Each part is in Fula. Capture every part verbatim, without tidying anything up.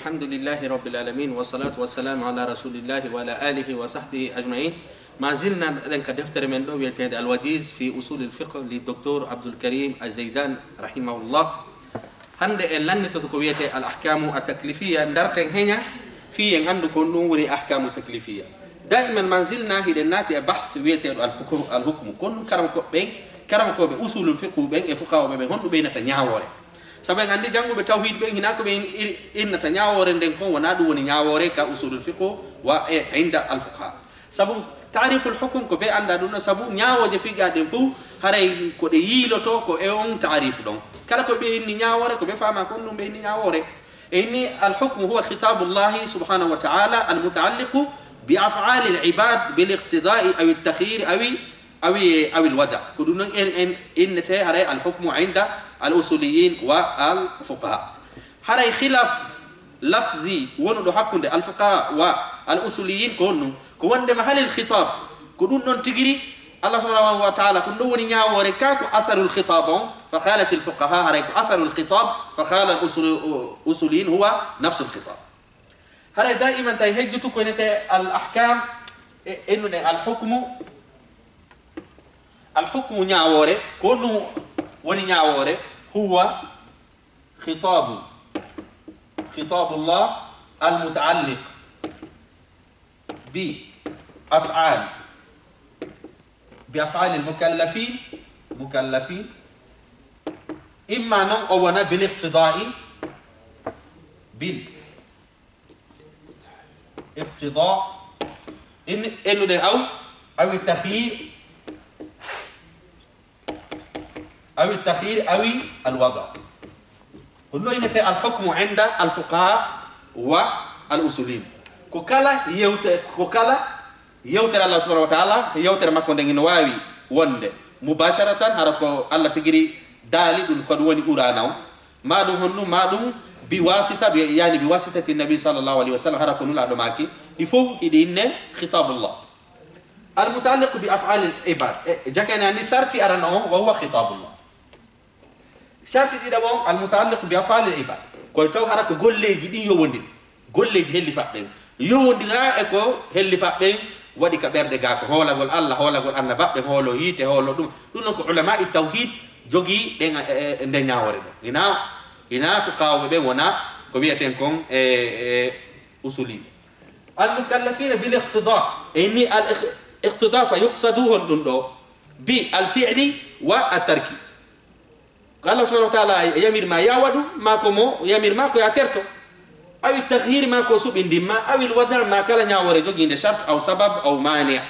الحمد لله رب العالمين، والصلاة والسلام على رسول الله وعلى آله وصحبه أجمعين. ما زلنا لنك دفتر من دو يتند الوجيز في أصول الفقه للدكتور عبد الكريم الزيدان رحمه الله. Hannde en lannitoto ko wiyetee al ahkamu at taklifiya, ndarten heña fii en anndu kon ɗum woni ahkamu taklifiya. Daiman ma zilna hiɗen naati e bahs wiyeteeɗo al hukum, al hukmu. Kon ɗum karamokooɓe ɓen, karamokooɓe usulul fiqhu ɓen e fuqahaa ɓen, honɗum ɓe innata ñaawoore? Sabu en anndi jannguɓe tawhid ɓen, hinaa ko ɓe in-, in-, innata ñaawoore nden kon, wonaa ɗum woni ñaawoore ka usulul fiqhu wa e inda al fuqahaa. Sabu taariful hukum ko ɓe annda ɗum ɗon, sabu ñaawooje fiqhaa ɗen fof haray ko ɗe yiilotoo ko e on taarifu ɗon. Kala ko ɓe inni ñaawoore, ko ɓe faama kon ɗum ɓe inni ñaawoore. E inni al hukmu huwa khitabullahi subhanahu wa ta'ala al mutaalliqu bi af'ali al ibad bil iqtidai aw al takhyir aw awi, awi al wada. Ko ɗum ɗon en, en innete haray al hukmu inda al usuliyin wa al fuqaha. Haray khilaf lafzi wonuɗo hakkunde al fuqaha wa al usuliyin ko honɗum? Ko wondema halil khitab ko ɗum ɗon tigiri Allah subhanahu wa ta'ala, ko ɗum ɗon woni ñaawoore ka ko asarul khitab on, fa qalat al fuqaha, haray ko asarul khitab, fa qala al usul-, usuliyin huwa nafsul khitab. Haray daiman tawi hejjutu ko inete al ahkam, e, ennuɗen al hukmu, al hukmu ñaawoore, ko ɗum woni ñaawoore, huwa khitabu, khitabullah al mutaalliq bi af'al, bi af'al al mukallafin, mukallafin, imma non o wona bil iqtidai, bil iqtida, in, ennuɗen aw, awi takhyir, awi takhyir, awi al wada. Ko ɗum ɗo innete al hukmu inda al fuqaha wa al usulin. Ko kala yewte, ko kala yewtere Allah subhanahu wa ta'ala, yewtere makko nden ino waawi wonde mubasharatan, hara ko Allah tigiri daali ɗum ko ɗum woni Qur'aana on. Ma ɗum honɗum, ma ɗum bi wasita, bi, yani bi wasitati nabi sallallahu alayhi wa sallam, hara ko Nulaaɗo maaki, ɗi fof hiɗi inne khitabullah. Al mutaalliqu bi af'ali al ibad. E, jakene ani sarti arano on, wa huwa khitabullah. Sarti ɗiɗaɓo on, al mutaalliqu bi af'ali al ibad. Koye taw hara ko golleeji ɗin yowondiri. Golleeji hellifaɓe ɓen. Yowondira e ko hellifaɓe ɓen waɗi ka ɓerɗe gaa ko hoolagol Allah, hoolagol annabaɓe ɓen, hoolo yiite, hoolo ɗum. Ɗum non ko ulama i tawhid jogii ɗen, e, e, nde ñaawoore ɗo. Ina, ina fuqahaa ɓe ɓen wona ko wi'eten kon e, e usuli. Al mukallafina bil iqtida. E ni al iq-, iqtida fa yuqsadu hon ɗum ɗo. Bi al fi'li wa at tarki. Ko Allah subhanahu wa ta'ala yamir ma ya waɗu, ma ko mo yamir ma ko ya terto. Awi tahyir ma ko suɓindin ma, awi wada ma kala ñaawoore jogiinde shart, aw sabab, aw mania.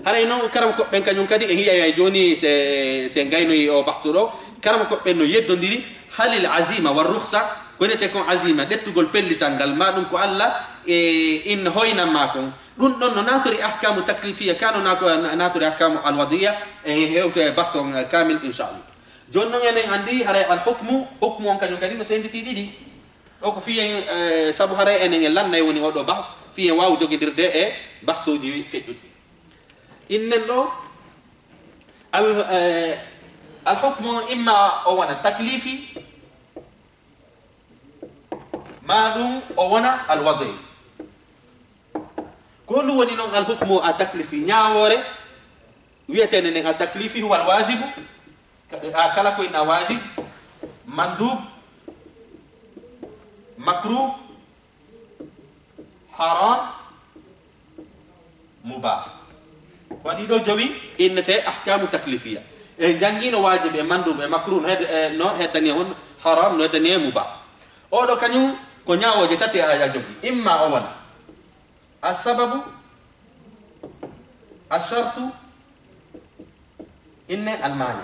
Haray noon, karam ko ɓen kañum kadi e hiya ya jooni se, se ngaynoyi o bahsu ɗo, karam ko ɓen no yeddondiri, halil azima wa rukhsa, ko nete kon azima, ɗettugol pellital ngal, ma ɗum ko Allah e inna hoynan ma kon. Ɗum ɗon no natori ahkamu taklifiya, ka no nako-, natori ahkamu alwadiya, e hewto e bahsu on kamil, inchallah. Jooni noon enen anndi haray al hukmu, hukmu on kañum kadi no sennditi ɗiɗi. Ɗo ko fii en, eh, sabu haray enen en lannay woni oɗo bahs, fii en waawu jogindirde e bahsuuji feƴƴuɗi. Innen ɗo, al, eh, al hukmu on imma o wona taklifi, ma ɗum o wona al wadi. Ko ɗum woni noon al hukmu a taklifi, ñaawoore, wiyeteende nden a taklifi huwa al wajibu, ka-, a kala ko ina wajib, mandub, makruh, haram, mubah. Ko waɗi ɗo jowi innete ahkamu taklifiya. En janngiino wajib e mandub e makruh no hed-, e no heddani e on haram, no heddani e mubah. Oɗo kañum ko ñaawooje tati a, a jogi. Imma o wona. Assababu, ashartu, inne almani.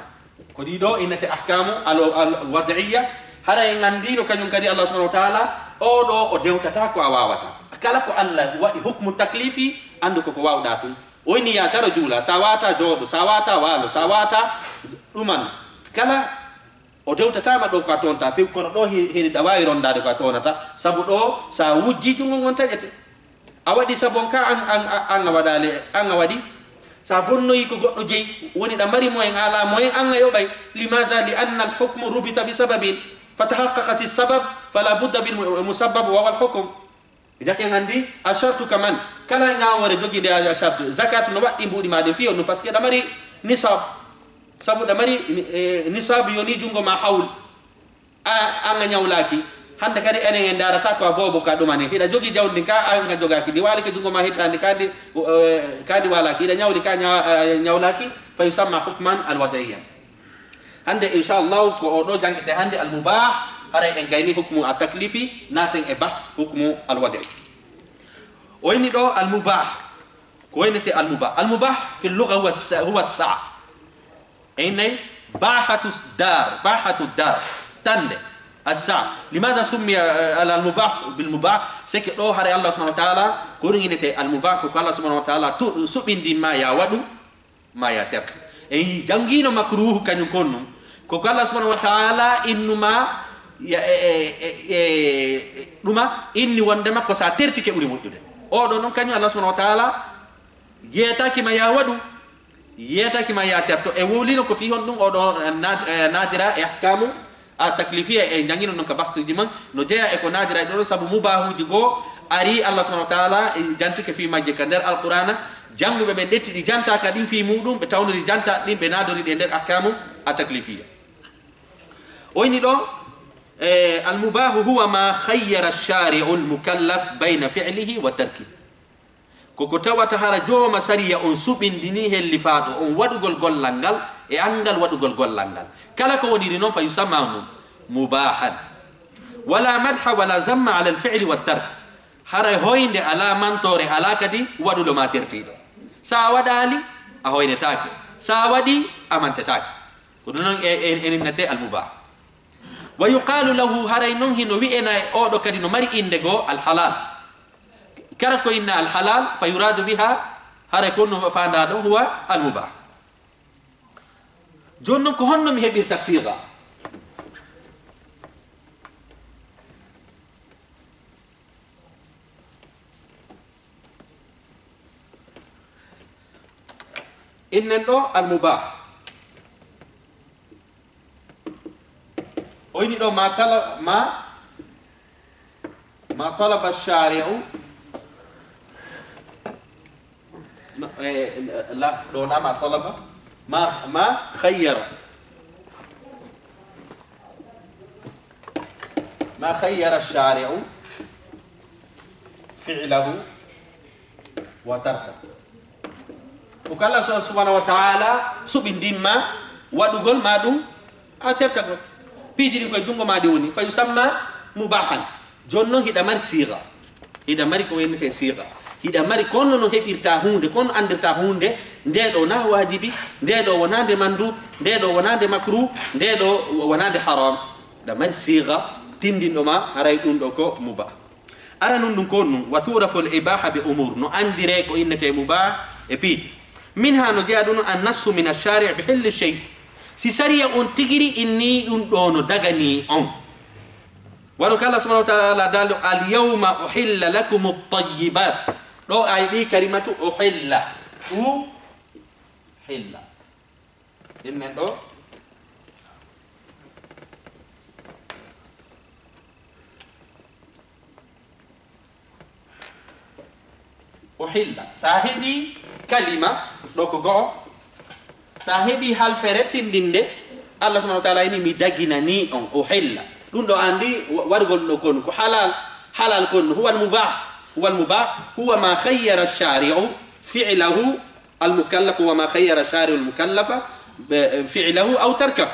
Ko ɗiɗo innete ahkamu al, al wad'iyya. Hara en anndino kañum kadi Allah subhanahu wa ta'ala, oɗo o dewtata ko a waawata. Kala ko Allah waɗi hukmu taklifi, anndu ko ko waawɗa tun. O inni ya daro juula, sa waata jooɗo, sa waata waalo, sa waata ɗuman. Kala O dewtataama ɗo ko a toonta few, kono ɗo he-, heni ɗa waawi ronndaade ko a toonata, sabu ɗo so a wujjii junngo ngon taƴete. A waɗi sabu on ka an, an, an, an a waɗaali, an a waɗi. So a bonnoyi ko goɗɗo jeyi, woni ɗa mari moyen, a alaa moyen, an a yoɓay. Limaada? Li anna al hukmu rubita bi sababin. فتحققت السبب فلا بد بالمسبب وهو الحكم. Jake nganndi a shartu kaman kala ñaawoore jogii nde a shartu. Zakatu no waɗɗi mbuuɗi maa ɗin fiyo ɗum, parce que ɗa mari nisab. Sabu ɗa mari, eh, nisab yoni junngo maa hawl. A, an a ñawlaaki. Hannde kadi enen en ndaarata ko a boobo ka ɗumane. Hiɗa jogii jawdi ndin ka an a jogaaki. Ndi waalike junngo maa hitaande ka ndi, eh, ka ndi waalaaki. Hiɗa ñawli ka ña-, eh, ñawlaaki. Fa yusamma hukman alwadaiyan. Hannde, inchallahu, ko o ɗo janngete hannde almubah, haray en gayni hukmu a taklifi, naaten e bahs hukmu alwade. O inni ɗo almubah, ko waynete almubah. Almubah fi lugha huwa sa-, huwa sa. En nay bahatu dar, bahatu dar, tande, asa. Limada summiya, eh, al-, almubah bil mubah? C'est que ɗo haray Allah subhanahu wa ta'ala, ko ɗum innete almubah, ko ko Allah subhanahu wa ta'ala tu-, suɓindi ma ya waɗu, ma ya terto. En janngiino makruuhu kañum kon nun. Ko ko Allah subhanahu wa ta'ala innuma, ya, e, e, e, e, ɗuma inni wondema ko sa tertike ɓuri moƴƴude. Oɗo non kañum Allah subhanahu wa ta'ala yeetaki ma ya waɗu, yeetaki ma ya terto. E wowlino ko fii honɗum oɗo na-, e, naatira e ahkamu a taklifiya, e jangino non ka bahsuji man, no jeya e ko naadira e ɗon, sabu mubahuji goo ari Allah subhanahu wa ta'ala, e, jantike fii majje ka nder alqur'ana. Janguɓe ɓen ɗetti ɗi jantaka ɗin fii muɗum, ɓe tawnori janta ɗin, ɓe naadori ɗe nder ahkamu a taklifiya. O inni ɗo, e, almubahu huwa ma khayyara ash-shari'u al-mukallaf bayna fi'lihi wa tarkihi. Ko ko tawata hara jooma sariya on suɓindini hellifaaɗo on waɗugol gollal ngal e anngal waɗugol gollal ngal. Kala ko woniri noon, fa yusamma noon mubahan. Wala madha wala zamma ala alfi'li wa tark. Haray hoynde alaa, mantoore alaa kadi waɗuɗo maa tertiiɗo. So a waɗaali, a hoynetaake. So a waɗii, a mantetaake. Ko ɗum noon e, e, en innete almubah. Wa yuqalu lahu, haray noon hino wi'ena e oɗo kadi no mari innde goo, alhalal. Kala ko inna alhalal, fa yuradu biha, haray ko no faandaa ɗon, huwa almubah. Jooni noon, ko honno mi heɓirta siiga? Innen ɗo almubah. O ini ɗo ma tala-, ma, ma talaba shari'u. No, eh, la, ɗo na ma talaba. Ma, ma khayyara. Ma khayyara shari'u fi'lahu wa tarka. Ko ko Allah subhanahu wa ta'ala suɓindimma waɗugol ma ɗum a tertagol. Piiji ɗin koye junngo ma ɗi woni, fa yusamma mubahan. Jooni noon hiɗa mari siiga. Hiɗa mari ko wiyetee siiga. Hiɗa mari ko honno no heɓirta huunde, ko honno anndirta huunde, nde ɗo na waajibi, nde ɗo wonaa nde mandub, nde ɗo wonaa nde makruh, nde ɗo wonaa nde haram. Hiɗa mari siiga tinndinɗo ma haray ɗum ɗo ko mubah. Ara nun ɗum ko nun, wa tu'rafu al-ibaha bi umur, no anndire ko innetee mubah e piiji. Minha, no jeyaa ɗum, an nassu min ash-shari' bi hilli shay. Si sariya on tigiri inni ɗum ɗo no dagani on. Wano ko Allah subhanahu wa ta'ala daali, al yawma uhilla lakum at-tayyibat. Ɗo ay ɗi kalimatu uhilla. Uhilla. Innen ɗo. Uhilla. Sa heɓi kalima, ɗo ko go'o. Sa heɓi halfere tinndinde, Allah subhanahu wa ta'ala ini mi daginani on. Uhilla. Ɗum ɗo anndi wa-, waɗugol ɗo kon ko halal, halal kon huwa al-mubah. Huwa al-mubah, huwa ma khayyara ash-shari'u fi'lahu al-mukallaf, huwa ma khayyara ash-shari'u al-mukallafa, eh, fi'lahu aw tarkahu.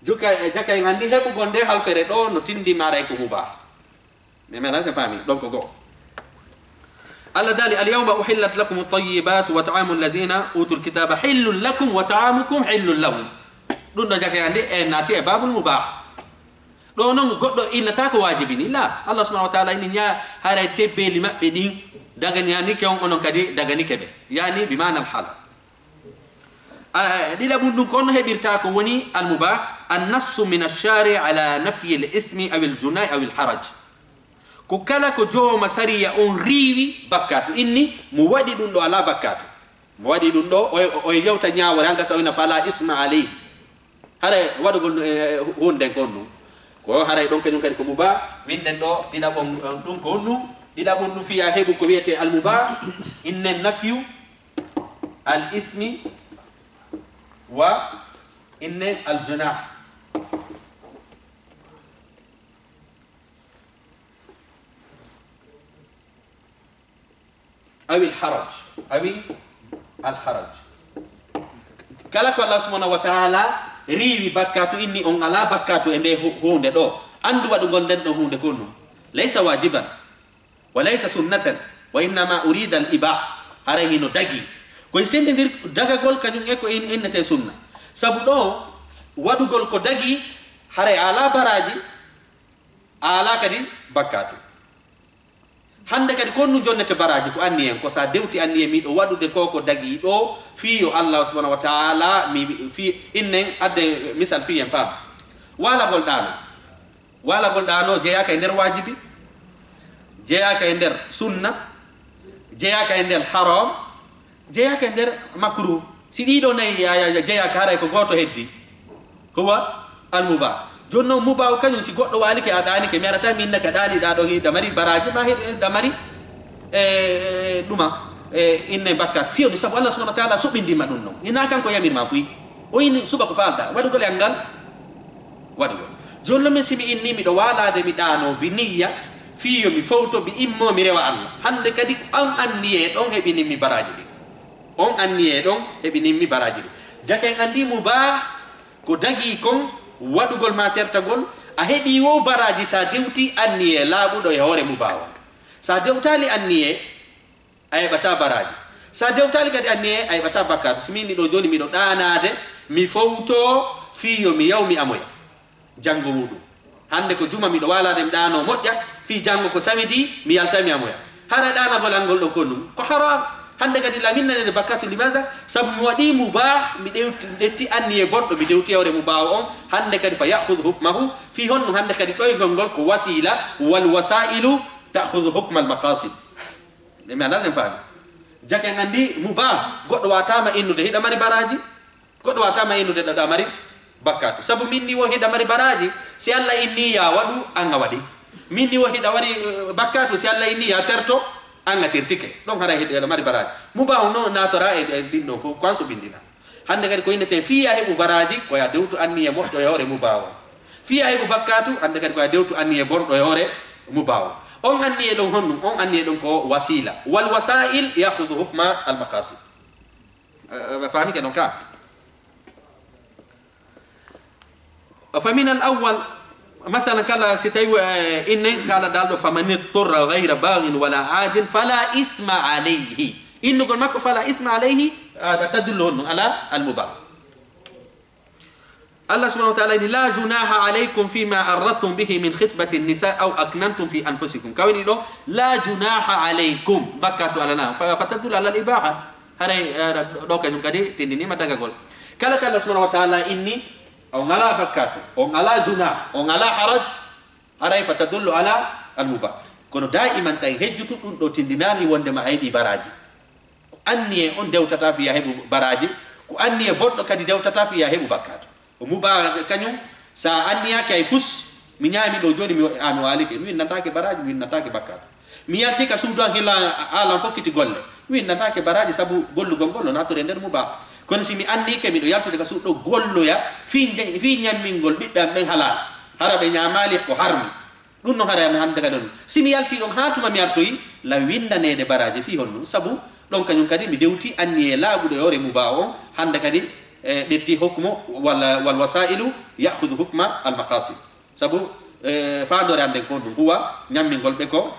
Juka, eh, jaka en anndi heɓugol nde halfere ɗo no tinndi maray ko mubah. Mais maintenant, c'est fami. Donc, go. Allah daali, al yawma uhillat lakum at-tayyibatu wa ta'amu alladhina utul kitaba hillun lakum wa ta'amukum hillun lahum. Ɗum ɗo jaka en anndi en naati e babul mubah. Ɗo noon goɗɗo innata ko waajibi ni. La, Allah subhanahu wa ta'ala ini ñaa haray tebbeeli maɓɓe ɗin daganyanike on, onon kadi daganike ɓe. Yani bi ma'na al-halal. A, ɗiɗaɓum ɗum ko honno heɓirta ko woni al-mubah, an-nassu min ash-shari' ala nafyi al-ismi aw al-junahi aw al-haraj. Ko kala ko jooma sariya on riiwi bakkatu, inni mo waɗi ɗum ɗo alaa bakkatu. Mo waɗi ɗum ɗo, o, o, o yewta ñaawoore, an gasa o ina fala isma alayhi. Hara waɗugol, eh, huunde kon ɗum. Ko haray ɗon kañum kadi ko mubah. Winden ɗo ɗiɗaɓon, on ɗum ko honɗum? Ɗiɗaɓon ɗum fiya heɓu ko wiyetee al mubah. Innen nafyu al ismi wa innen al junah. Awil haraj, awil al haraj. Kala ko Allah subhanahu wa ta'ala riiwi bakkatu, inni on alaa bakkatu e nde hu-, huunde ɗo, anndu waɗugol nden ɗon huunde ko ɗum. Laysa wajiban, wa laysa sunnatan, wa innama urida al ibah. Haray hino dagi. Koye senndindir dagagol kañum e ko in-, innetee sunna. Sabu ɗo waɗugol ko dagi, haray alaa baraaji, alaa kadi bakkatu. Hannde kadi ko honɗum jonnete baraaji? Ko anniye en, ko sa dewti anniye miɗo waɗude ko ko dagi ɗo, fii yo Allah subhanahu wa ta'ala, mi, mi, fii innen adde misal fii en faam. Waalagol ɗaano. Waalagol ɗaano jeyaaka e nder waajibi, jeyaaka e nder sunna, jeyaaka e nder haram, jeyaaka e nder makruh. Si ɗiɗo nayi ya-, ya-, ya-, jeyaaka, haray ko gooto heddi. Huwa al mubah. Jooni non mubah o kañum, si goɗɗo waalike a ɗaanike, mi arata mi inna ka ɗaaniɗaa ɗo hiɗa mari baraaji ma hiɗa mari, e, e, ɗuma, e, inne bakkat. Fiyo ɗum, sabu Allah subhanahu wa ta'ala suɓindima ɗum non. Hina kanko yamir ma fuy. O inni suɓa ko faalɗaa. Waɗugol e anngal? Waɗugol. Jooni non min si mi inni miɗo waalaade mi ɗaano bi niyya, fii yo mi fowto, mi immo, mi rewa Allah. Hannde kadi ko on anniyee ɗon heɓinimmi baraaji ɗin. On anniyee ɗon heɓinimmi baraaji ɗin. Jake en anndi mubah ko dagii kon waɗugol ma tertagol, a heɓii wo baraaji sa dewti anniyee laaɓuɗo e hoore mubah on. Sa dewtaali anniyee, a heɓataa baraaji. Sa dewtaali kadi anniyee, a heɓataa bakkaatu. Si min miɗo jooni miɗo ɗaanaade, mi fowto fii yo mi yaw mi amoya. Janngo muɗum. Hannde ko juma miɗo waalaade mi ɗaano moƴƴa, fii janngo ko samedi mi yalta mi amoya. Hara ɗaanagol an ngol ɗon ko ɗum ko haram. Hannde kadi la winnaneede bakkaatu, limaada? Sabu mi waɗii mubah, mi ɗewti, mi ɗetti anniyee bonɗo, mi dewti e hoore mubah on. Hannde kadi fa ya'khudhu hukmahu, fii honno hannde kadi ɗoyngol ngol ko wasiila, wal wasailu ta'khudhu hukmal maqasid. Mi anndaa sen faami. Jake en anndi mubah, goɗɗo waataama innude hiɗa mari baraaji. Goɗɗo waataama innude ɗaɗa mari bakkaatu. Sabu min ni wo hiɗa mari baraaji, si Allah inni ya waɗu, an a waɗi. Min ni wo hiɗa wari, eh, bakkaatu, si Allah inni ya terto, an a tertike. Ɗon haray hiɗa mari baraaji. Mubah on no naatora e, e ɗin ɗon fof, ko an so ɓindina. Hannde kadi ko inneten fii ya heɓu baraaji, ko ya dewtu anniyee moƴƴo e hoore mubah on. Fii ya heɓu bakkaatu, hannde kadi ko ya dewtu anniyee bonɗo e hoore mubah on. On anniyee ɗon honɗum? On anniyee ɗon ko wasiila. Wal wasail ya'khudhu hukma al maqasid. Eh, eh, faami ke ɗon ka? Fa min al awwal, masalan, kala si tawi, eh, innen kala dal ɗo, "Faman itturra ghayra baghin wala adin fala isma alayhi." Innugol makko "fala isma alayhi", ah, tadullu honɗum? Ala al mubah. Allah subhanahu wa ta'ala inni, "La junaha alaykum fima arradtum bihi min khitbati nisa aw aknantum fi anfusikum." Ka woni ɗo, "La junaha alaykum." Bakkaatu alana. Fa, fa tadullu ala al ibaha. Haray, eh, ɗo kañum kadi tindinima dagagol. Kala ko Allah subhanahu wa ta'ala inni, on alaa bakkaatu, on alaa junah, on alaa haraj, haray fa tadullu ala al mubah. Kono daiman tawi hejjutu ɗum ɗo tindinaali wonde ma a heɓi baraaji. Ko anniyee on dewtata fii ya heɓu baraaji, ko anniyee bonɗo kadi dewtata fii ya heɓu bakkaatu. O mubah kañum, sa anniyaaki hay fus, mi ñaami ɗo jooni, mi, a, mi waalike, mi winnataake baraaji, mi winnataake bakkaatu. Mi yalti ka suudu an, hila a-, alan fokkiti golle, mi winnataake baraaji, sabu gollugol ngol no naatore nder mubah. Kono si mi annike miɗo yaltude ka suudu ɗo golloya, fii nde-, fii ñammingol ɓiɓɓe am ɓen halal, hara ɓe ñaamaali ko harmi. Ɗum no hara mi hannde kadi on. Si mi yalti ɗon haa tuma mi artoyi, la winndaneede baraaji fii honɗum? Sabu ɗon kañum kadi mi dewti anniyee laaɓuɗo e hoore mubah on, hannde kadi, eh, ɓetti hukmu walla wal wasailu ya'khudhu hukma al maqasid. Sabu, eh, faandoore an nden ko ɗum huwa ñammingol ɓe ko,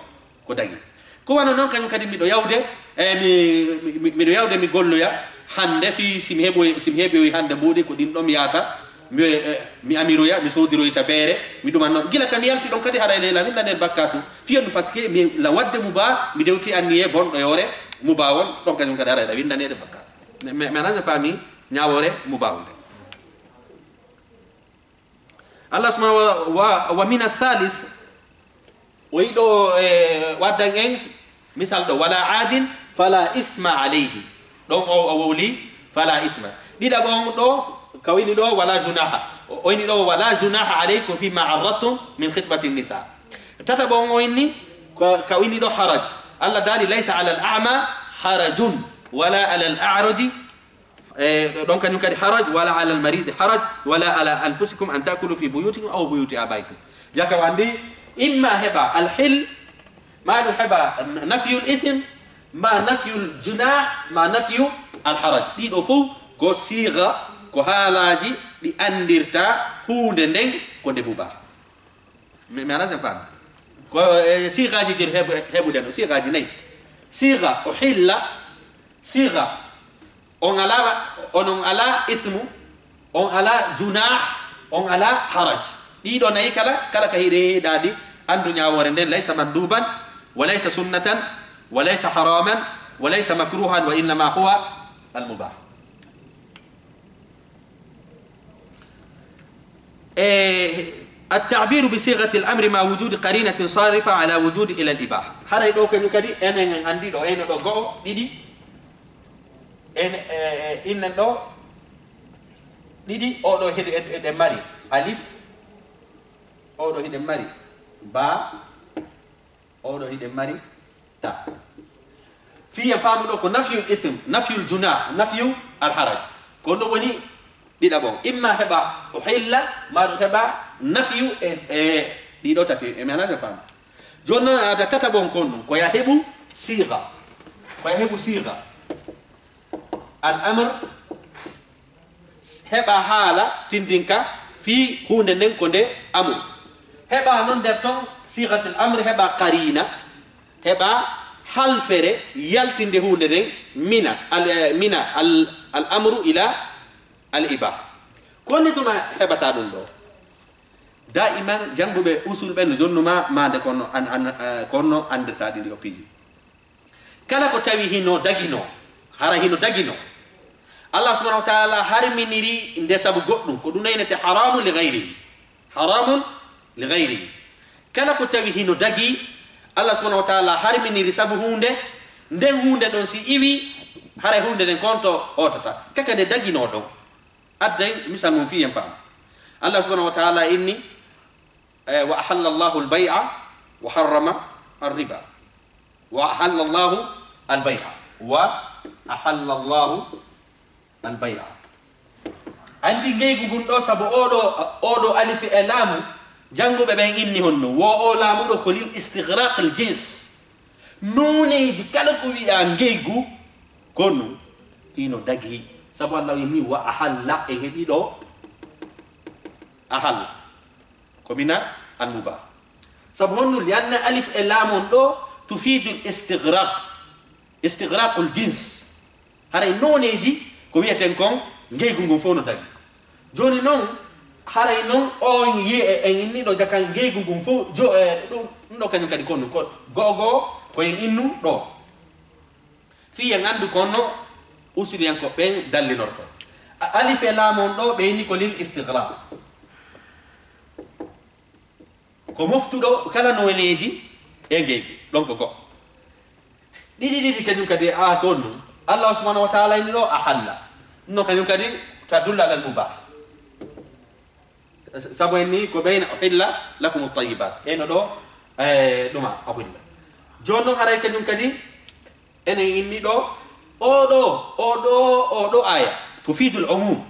ko dagi. Ko wano noon kañum kadi miɗo yawde, eh, mi, mi, mi, miɗo yawde mi golloya hannde fii si mi heɓoy-, si mi heɓoyi hannde mbuuɗi ko ɗin ɗo mi yahata, mi, eh, mi amiroya, mi soodiroyta beere, mi ɗuman noon. Gila ka mi yalti ɗon kadi haray la winndaneede bakkaatu. Fii on, parce que mi la waɗde mubah, mi dewti anniyee bonɗo e hoore mubah on, ɗon kañum kadi haray la winndaneede bakkaatu. Mi, mi, mi anaa si faami ñaawoore mubah on nde. Allah subhanahu wa, wa, wa mina salis, o yiɗo, eh, waddan en misal ɗo, "Wala adin fala isma alayhi." Ɗon o, o wowli, "Fala isma." Ɗiɗaɓo on ɗo, ka woni ɗo, "Wala junaha." O inni ɗo, "Wala junaha alaykum fima arradtum min khitbati nisa." Tataɓo on o inni, ko, ka o inni ɗo haraj. Allah daali, "Laysa ala al-a'ma harajun, wala ala al-a'raji," e, ɗon kañum kadi haraj, "wala ala al-maridi haraj, wala ala anfusikum an ta'kulu fi buyutikum aw buyuti abaikum." Jaka wandi, imma heɓa al-hil, ma ɗum heɓa nafyul ithm, ma nafyul junah, ma nafyu al-haraj. Ɗiɗo fof ko siga, ko haalaaji ɗi anndirta huunde nden ko nde mubah. Mi, mi ala sen faami. Ko, e, sigaaji jir heɓu-, heɓuɗen ɗo, sigaaji nayi. Siga, uhilla, siga, on ala, onon ala ismu, on ala junah, on ala haraj. Ɗiɗo nayi kala, kala ka hiɗe hiɗaɗi, anndu ñaawoore nden, laysa manduban, wa laysa sunnatan, wa laysa haraman, wa laysa makruhan, wa innama huwa al-mubah. E, at-ta'biru bi sighati al-amri ma wujudi qarinatin sarifa ala wujudi ila al-ibaha. Haray ɗo kañum kadi, enen en anndi ɗo, eno ɗo go'o, ɗiɗi, en, e, e, innen ɗo, ɗiɗi, o ɗo hiɗe, e, eɗen mari alif, o ɗo hiɗen mari ba, o ɗo hiɗen mari ta. Fii en faamu ɗo ko nafyul ism, nafyul juna, nafyu al haraj. Ko ɗum woni ɗiɗaɓo. Imma heɓa uhilla, ma ɗum heɓa nafyu e, e ɗiɗo tati. E mi anata faamu. Jooni noon aada tataɓo on kon ɗum, ko ya heɓu siga. Ko ya heɓu siga. Al amr, heɓa haala tindinka fii huunde nden ko nde amru. Heɓa noon nder ton sigatil amri, heɓa qarina, heɓa halfere yaltinde huunde nden mina, al, eh, mina al, al amru ila al ibaha. Ko honno tuma heɓata ɗum ɗo? Daiman jannguɓe usul ɓen no jonnuma maande kono an, an, eh, kono anndirta ɗi ɗo piiji. Kala ko tawi hino daginoo, hara hino daginoo, Allah subhanahu wa ta'ala harminiri nde sabu goɗɗum, ko ɗum naynete haramun li ghayrihi. Haramun li ghayrihi. Kala ko tawi hino dagi, Allah subhanahu wa ta'ala harminiri sabu huunde, nden huunde ɗon si iwi, haray huunde nden konto hootata. Kaka nde daginoo ɗon. Adday misal mum fii en faam. Allah subhanahu wa ta'ala inni, eh, "Wa ahalla Allahu al-bay'a wa harrama ar-riba." "Wa ahalla Allahu al-bay'a." Wa ahalla Allahu al-bay'a. Anndi ngeygu ngun ɗo, sabu oɗo, oɗo alifi e laamu, jannguɓe ɓen inni honno. Wo o laamu ɗo ko lil istighraq al-jins. Nooneeji kala ko wi'a ngeygu, kono ino dagi. Sabu Allah inni, "Wa ahalla", en heɓi ɗo ahalla. Ko mina al-mubah. Sabu honno? Li anna alif e laam on ɗo tufidul istighraq. Istighraqul jins. Haray nooneeji ko wi'eten kon, ngeygu ngun fof no dagi. Jooni noon, haray noon on yi'e en inni ɗo jaka ngeygu ngun fof, jo-, e, ɗum, ɗum ɗo kañum kadi ko ɗum ko go'o go'o ko en innu ɗo. Fii en anndu ko honno usuliyankooɓe ɓen dallinorto. A-, alif e laam on ɗo ɓe inni ko lil istighraq. Ko moftuɗo kala nooneeji e ngeygu, ɗon ko go'o. Ɗiɗi ɗiɗi kañum kadi, a, ko honno? Allah subhanahu wa ta'ala inni ɗo ahalla. No kañum kadi tadullu alal mubah. S-, sabu en ni ko bayna uhilla lakumu tayyibat. Eno ɗo, e, ɗuma uhilla. Jooni noon haray kañum kadi enen inni ɗo, oɗo, oɗo, oɗo aya tufidul umum.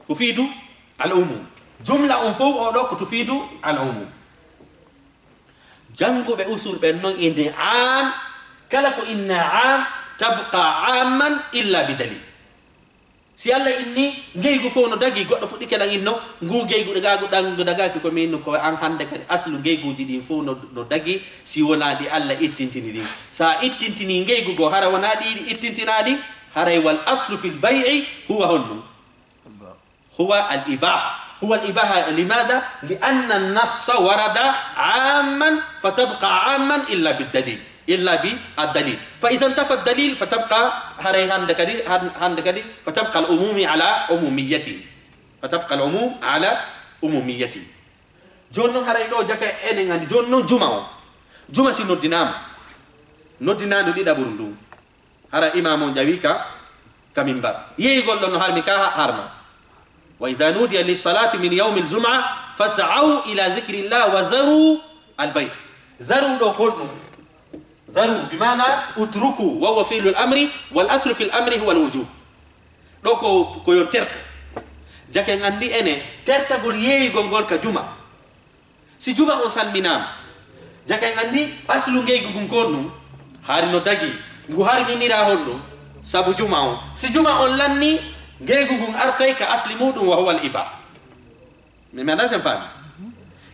Tufidu al umum. Jumla on fof o ɗo ko tufidu al umum. Jannguɓe usul ɓen noon inni am, kala ko inna am, tabqa amman illa bi dalil. Si Allah inni, ngeygu fof no dagi, goɗɗo fuɗɗike lan inno, ngu ngeygu ɗagaagu ɗan, ngu dagaaki ko min, ko an hannde kadi aslu ngeyguuji ɗin fof no, no dagi, si wonaa ɗi Allah ittintini ɗin. Sa ittintini ngeygu goo, hara wonaa ɗi ittintinaa ɗi, haray wal aslu fil bay'i huwa honno? Huwa al ibaha. Huwa al ibaha, limadha? Li anna an-nassa warada amman, fa tabqa amman illa bid dalil. Illa bi ad-dalil. Fa idha intafa ad-dalil, fa tabqa, haray hannde kadi, han-, hannde kadi, fa tabqa al-umumi ala umumiyyati. Fa tabqa al-umum ala umumiyyati. Jooni noon haray ɗo jaka enen anndi. Jooni noon juma o. Juma si noddinaama. Noddinaandu ɗiɗaɓuru ndun. Hara imaam on ƴawi ka, ka mimbar. Yeeyugol ɗon no harmi ka ha-, harma. وإذا نودي للصلاة من يوم الجمعة فاسعوا إلى ذكر الله وذروا البيع. Zaru ɗo ko honɗum? Zaru, bi maana utruku, wa huwa fi'lul amri, wal aslu fil amri huwa al wujub. Ɗo ko, ko yon terto. Jaka en anndi ene, tertagol yeeyigol ngol ka juma. Si juma on salminaama, jaka en anndi aslu ngeygu ngun ko honɗum? Hari no dagi, ngu harminira honɗum? Sabu juma on. Si juma on lanni, ngeygu ngun artay ka asli muɗum, wa huwa al ibaha. Mi, mi anndaa si en faami.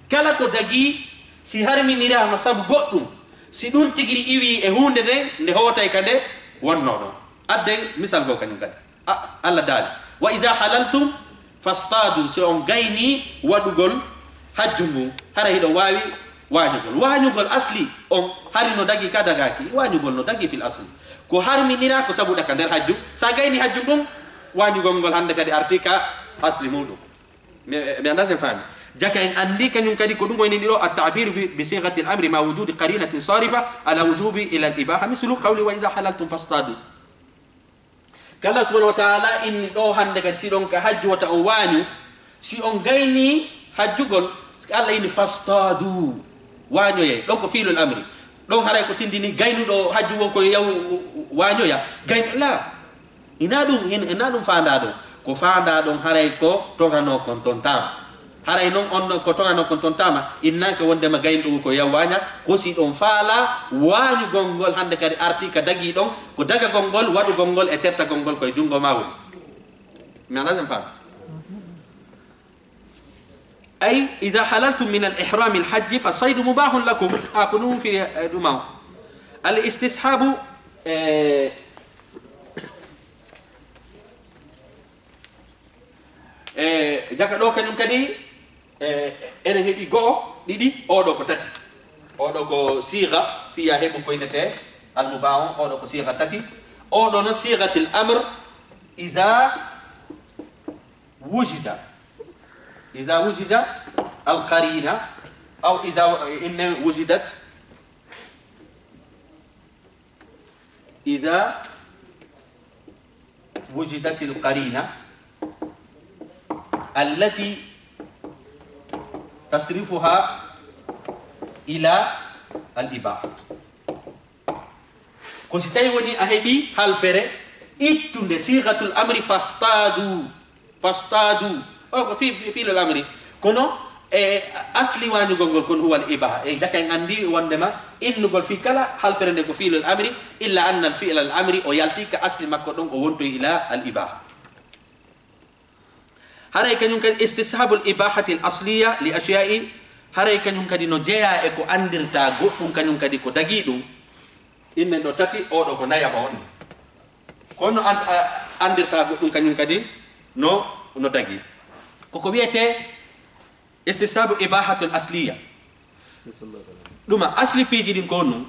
Kala ko dagi, si harminiraama sabu goɗɗum, si ɗum tigiri iwi e huunde nden, nde hootay ka nde wonnoo ɗon. Adden misal goo kañum kadi. A, Allah daali, "Wa iza halaltum fastadu," si on gayni waɗugol hajju ngun, hara hiɗo waawi waañugol. Waañugol asli on hari no dagi ka dagaaki. Waañugol no dagi fil asli. Ko harminira ko sabu ɗaka nder hajju. Sa gayni hajju ngun, waañugol ngol hannde kadi arti ka asli muɗum. Mi, mi anndaa si en faami. Jaka en anndi kañum kadi ko ɗum woni ɗo, at-ta'biru bi, bi sighati al-amri ma wujudi qarinatin sarifa ala wujubi ila al-ibaha, mislu qawli, "Wa iza halaltum fastadu." Ko Allah subhanahu wa ta'ala inni ɗo hannde kadi, si ɗon ka hajju wota on waañu, si on gayni hajjugol, Allah inni, "Fastadu," waañoyee. Ɗon ko fi'lul amri. Ɗon haray ko tindini gaynuɗo hajju woo ko yaw waañoya. Gaynu, la. Ina ɗum, hin-, ina ɗum faandaa ɗon. Ko faandaa ɗon haray ko toŋanoo kon tontaama. Haray non on ɗon ko toŋanoo kon tontaama, innaaka wondema gaynuɗo ko yaw waaña, ko si ɗon faala waañugol ngol hannde kadi arti ka dagi ɗon, ko dagagol ngol, waɗugol ngol e tertagol ngol koye junngo maa woni. Mi anndaa si en faami. Ay, iza halaltum min al ihrami al hajji fa saydu mubahun lakum. A, ko ɗum firi, eh, ɗum aw. Al istishabu, eh, eh, jaka ɗo kañum kadi, eh, ene heɓi go'o, ɗiɗi, oɗo ko tati. Oɗo ko siga, fiya heɓu ko innete al mubah on, oɗo ko siga tati. Oɗo no sigatil amr, iza wujida, iza wujida al qarina, aw iza, inne wujidat, iza wujidat al qarina allati tasrifuha ila al ibaha. Ko si tawi woni a heɓi halfere ittunde sigatul amri, fastadu, fastadu. O ko fi, fi, fi'lul amri. Kono, e, asli waañugol ngol kon huwal ibaha. E jaka en anndi wondema innugol fi kala halfere nde ko fi'lul amri, illa anna al fi'lal amri o yalti ka asli makko ɗon, o wontoy ila al ibaha. Haray kañum kadi istishabul ibahati al asliya li ashiya'i, haray kañum kadi no jeyaa e ko anndirta goɗɗum kañum kadi ko dagi ɗum. Innen ɗo tati, oɗo ko nayaba on. Kono an-, a-, anndirta goɗɗum kañum kadi no, no dagi. Koko wiyetee istishabu ibahatul asliya. Ɗuma asli piiji ɗin ko honɗum?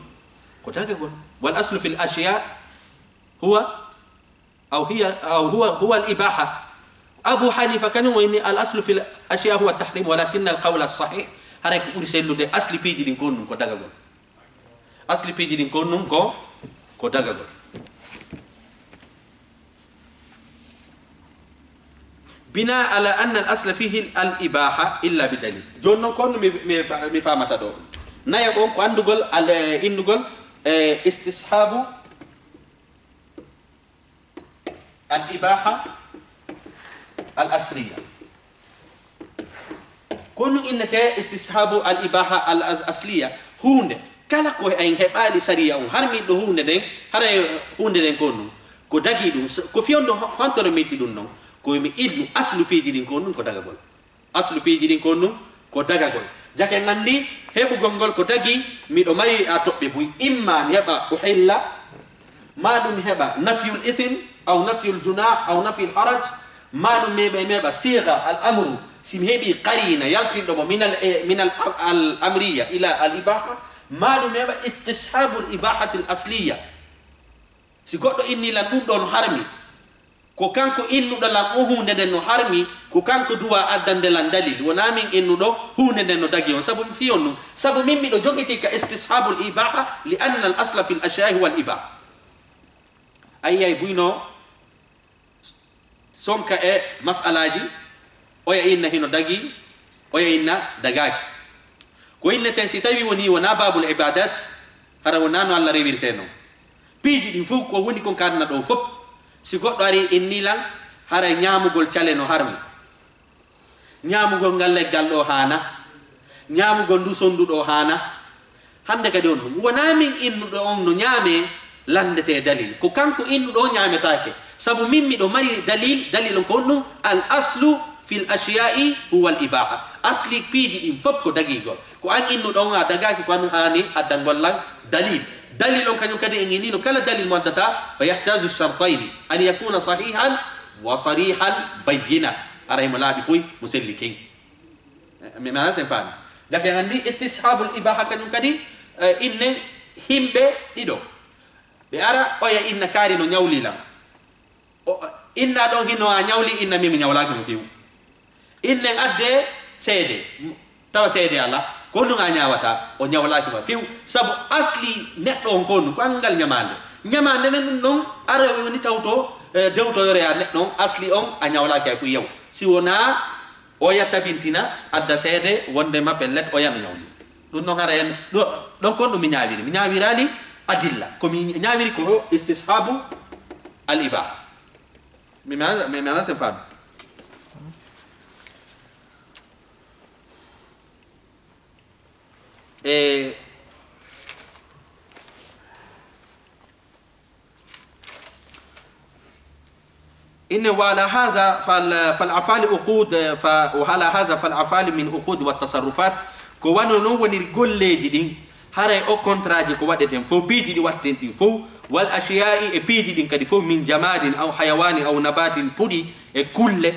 Ko dagagol. Wal aslu fil ashiya huwa aw hiya, aw huwa, huwa al ibaha. Abu Hanifa kañum o inni al aslu fil ashiya huwa tahrim, walakin al qawl as sahih, haray ko ɓuri sellude asli piiji ɗin ko honɗum? Ko dagagol. Asli piiji ɗin ko honɗum? Ko, ko dagagol. Bina ala anna al asla fihi al ibaha illa bi dalil. Jooni non ko honɗum mi, mi fa-, mi faamata ɗo? Nayo on ko anndugol al, eh, innugol, eh, istishabu al ibaha al asliya. Ko honɗum innetee istishabu al ibaha al as-, asliya? Huunde kala ko en heɓaali sariya on, harmi ɗo huunde nden, haray huunde nden ko honɗum? Ko dagi ɗum. So, ko fii honɗum, honto no mi itti ɗum non? Ko mi innu aslu piiji ɗin ko honɗum? Ko dagagol. Aslu piiji ɗin ko honɗum? Ko dagagol. Jaka en anndi heɓugol ngol ko dagi, miɗo mari a toɓɓe buy. Imma mi heɓa uhilla, maa ɗum mi heɓa nafyul ism, aw nafyul junah, aw nafyul haraj, maa ɗum mi heɓa, mi heɓa siga al amru, si mi heɓi qarina yaltinɗo mo min al, eh, min al, al amriya ila al ibaha, maa ɗum mi heɓa istishabul ibahatil asliya. Si goɗɗo inni lan ɗum ɗo no harmi, ko kanko innuɗo lan o huunde nden no harmi, ko kanko duwa addande lan dalil. Wonaa min innuɗo huunde nden no dagi on. Sabu mi fii on ɗum. Sabu min miɗo jogiti ka istishabul ibaha, li anna al asla fil ashya'i huwa al ibaha. A yi'ay buy no sonka e mas'alaaji, Oya inna hino dagii, oya inna dagaaki. Ko inneten si tawii wonii wonaa baabul ibadat, hara wonaa no Alla rewirtee non. Piiji ɗin fow ko woni kon ka aduna ɗoo fow, si goɗɗo arii innii lan, hara ñaamugol cale no harmi. Ñaamugol ngal leggal ɗoo haana. Ñaamugol ndu sonndu ɗoo haana. Hannde kadi on ɗum wonaa min innuɗo on no ñaamee lanndetee dalil. Ko kanko innuɗo on ñaametaake. Sabu min miɗo mari dalil, dalil on ko on ɗum, al aslu fil ashiya'i huwa al ibaha. Asli piiji ɗin fow ko dagigol. Ko an innuɗo on a dagaaki, ko an haani addangol lan dalil. Dalil on kañum kadi en innino kala dalil mo addata, fa yahtaju shartayni, an yakuna sahihan wa sarihan bayyina. Aray mo laaɓi poy, mo selli ken. Mi mana sen faami. Jagge en anndi istishabul ibaha kañum kadi, eh, inne himɓe ɗiɗo. Ɓe ara, oya inna kaari no ñawli lan. O, inna ɗon hino a ñawli, inna min mi ñawlaaki mo few. Innen adde seede, tawa seede alaa, ko ɗum a ñaawata, o ñawlaaki ma few. Sabu asli neɗɗo on ko ɗum, ko anngal ñamaande. Ñamaande nden ɗum ɗon, ara o woni tawto, eh, dewtoyore a neɗɗo on, asli on, a ñawlaaki hay fof yaw. Si wonaa oya tabintina, adda seede, wonde ma pellet, oya mi ñawli. Ɗum ɗon hara en, ɗo, ɗon kon ɗum mi ñaawiri. Mi ñaawiraali adilla. Ko mi ñaawiri ko istishabu al ibaha. Mi mana, mi mana sen faami. E inne wa ala hadha fal, fal afali uqud, fa, wa ala hadha fal afali min uqud wa tasarrufat. Ko wano non woniri golleeji ɗin, haray o kontraaji ko waɗeten fow, piiji ɗi waɗten ɗin fow, wal ashiya'i e piiji ɗin kadi fow, min jamadin aw hayawanin aw nabatin, puɗi e kulle.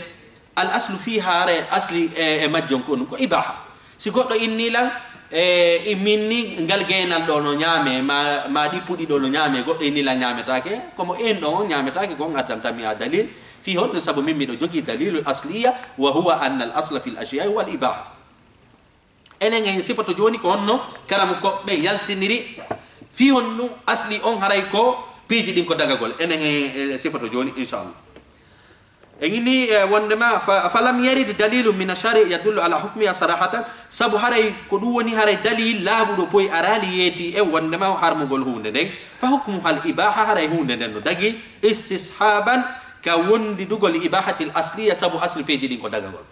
Al aslu fiha, haray asli e, e majjon ko ɗum ko ibaha. Si goɗɗo inni lan, e, i min ni ngal geenal ɗo no ñaame, ma, ma ɗi puɗi ɗo no ñaame, goɗɗo inni lan ñaametaake, komo en ɗo on ñaametaake, ko on addanta mi a dalil. Fii honɗum? Sabu min miɗo jogii dalilul asliya, wa huwa anna al asla fil ashiya'i wal ibaha. Enen en sifoto jooni ko honno karamu ko ɓe yaltiniri, fii honɗum asli on haray ko piiji ɗin ko dagagol. Enen en, en sifoto jooni, inchallah. En inni, eh, wondema fa, falam yarid dalilu min ashari yadullu ala hukmiha sarahatan, sabu haray ko ɗum woni haray dalil laaɓuɗo boy araali yeeti e wondema harmugol huunde nden, fa hukmuha al ibaha, haray huunde nden no dagi istishaban ka wondidugol ibahati al asliya, sabu asli piiji ɗin ko dagagol.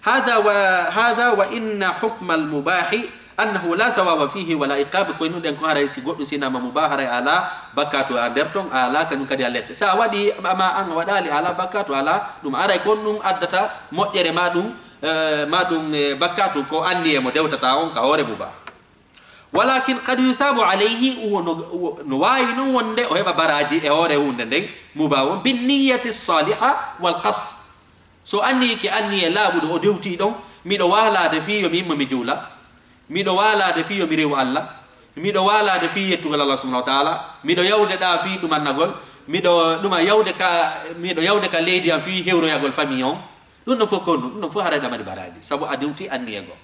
Hada wa, hada wa inna hukma al mubahi annahu la thawaba fihi wala iqab, koye ɗum ɗen ko haray si goɗɗum sinama mubah haray ala bakkatu a nder ton, ala kañum kadi a lette. Sa waɗi ma an a waɗali ala bakkatu ala ɗum, aray kon ɗum addata moƴƴere ma ɗum, eh, ma ɗum, eh, bakkatu ko anniye mo dewtata on ka hoore mubah. Walakin qad yusabu alayhi, wo-, no, wo-, no waawi non wonde o heɓa baraaji e hoore huunde nden, mubah on, bin niyyati saliha wal qasd. So anniyike anniye laaɓuɗo, o dewti ɗon, miɗo waalaade fii yo mi imma mi juula, miɗo waalaade fii yo mi rewu Alla, miɗo waalaade fii yettugol Allah subhanahu wa taala, miɗo yawde ɗa fii ɗumannagol, miɗo ɗuma yawde ka, miɗo yawde ka leydi am fii hewroyagol famille on. Ɗum ɗon fof ko ɗum, ɗum ɗon fof haray ɗa mari baraaji, sabu a dewti anniye goo.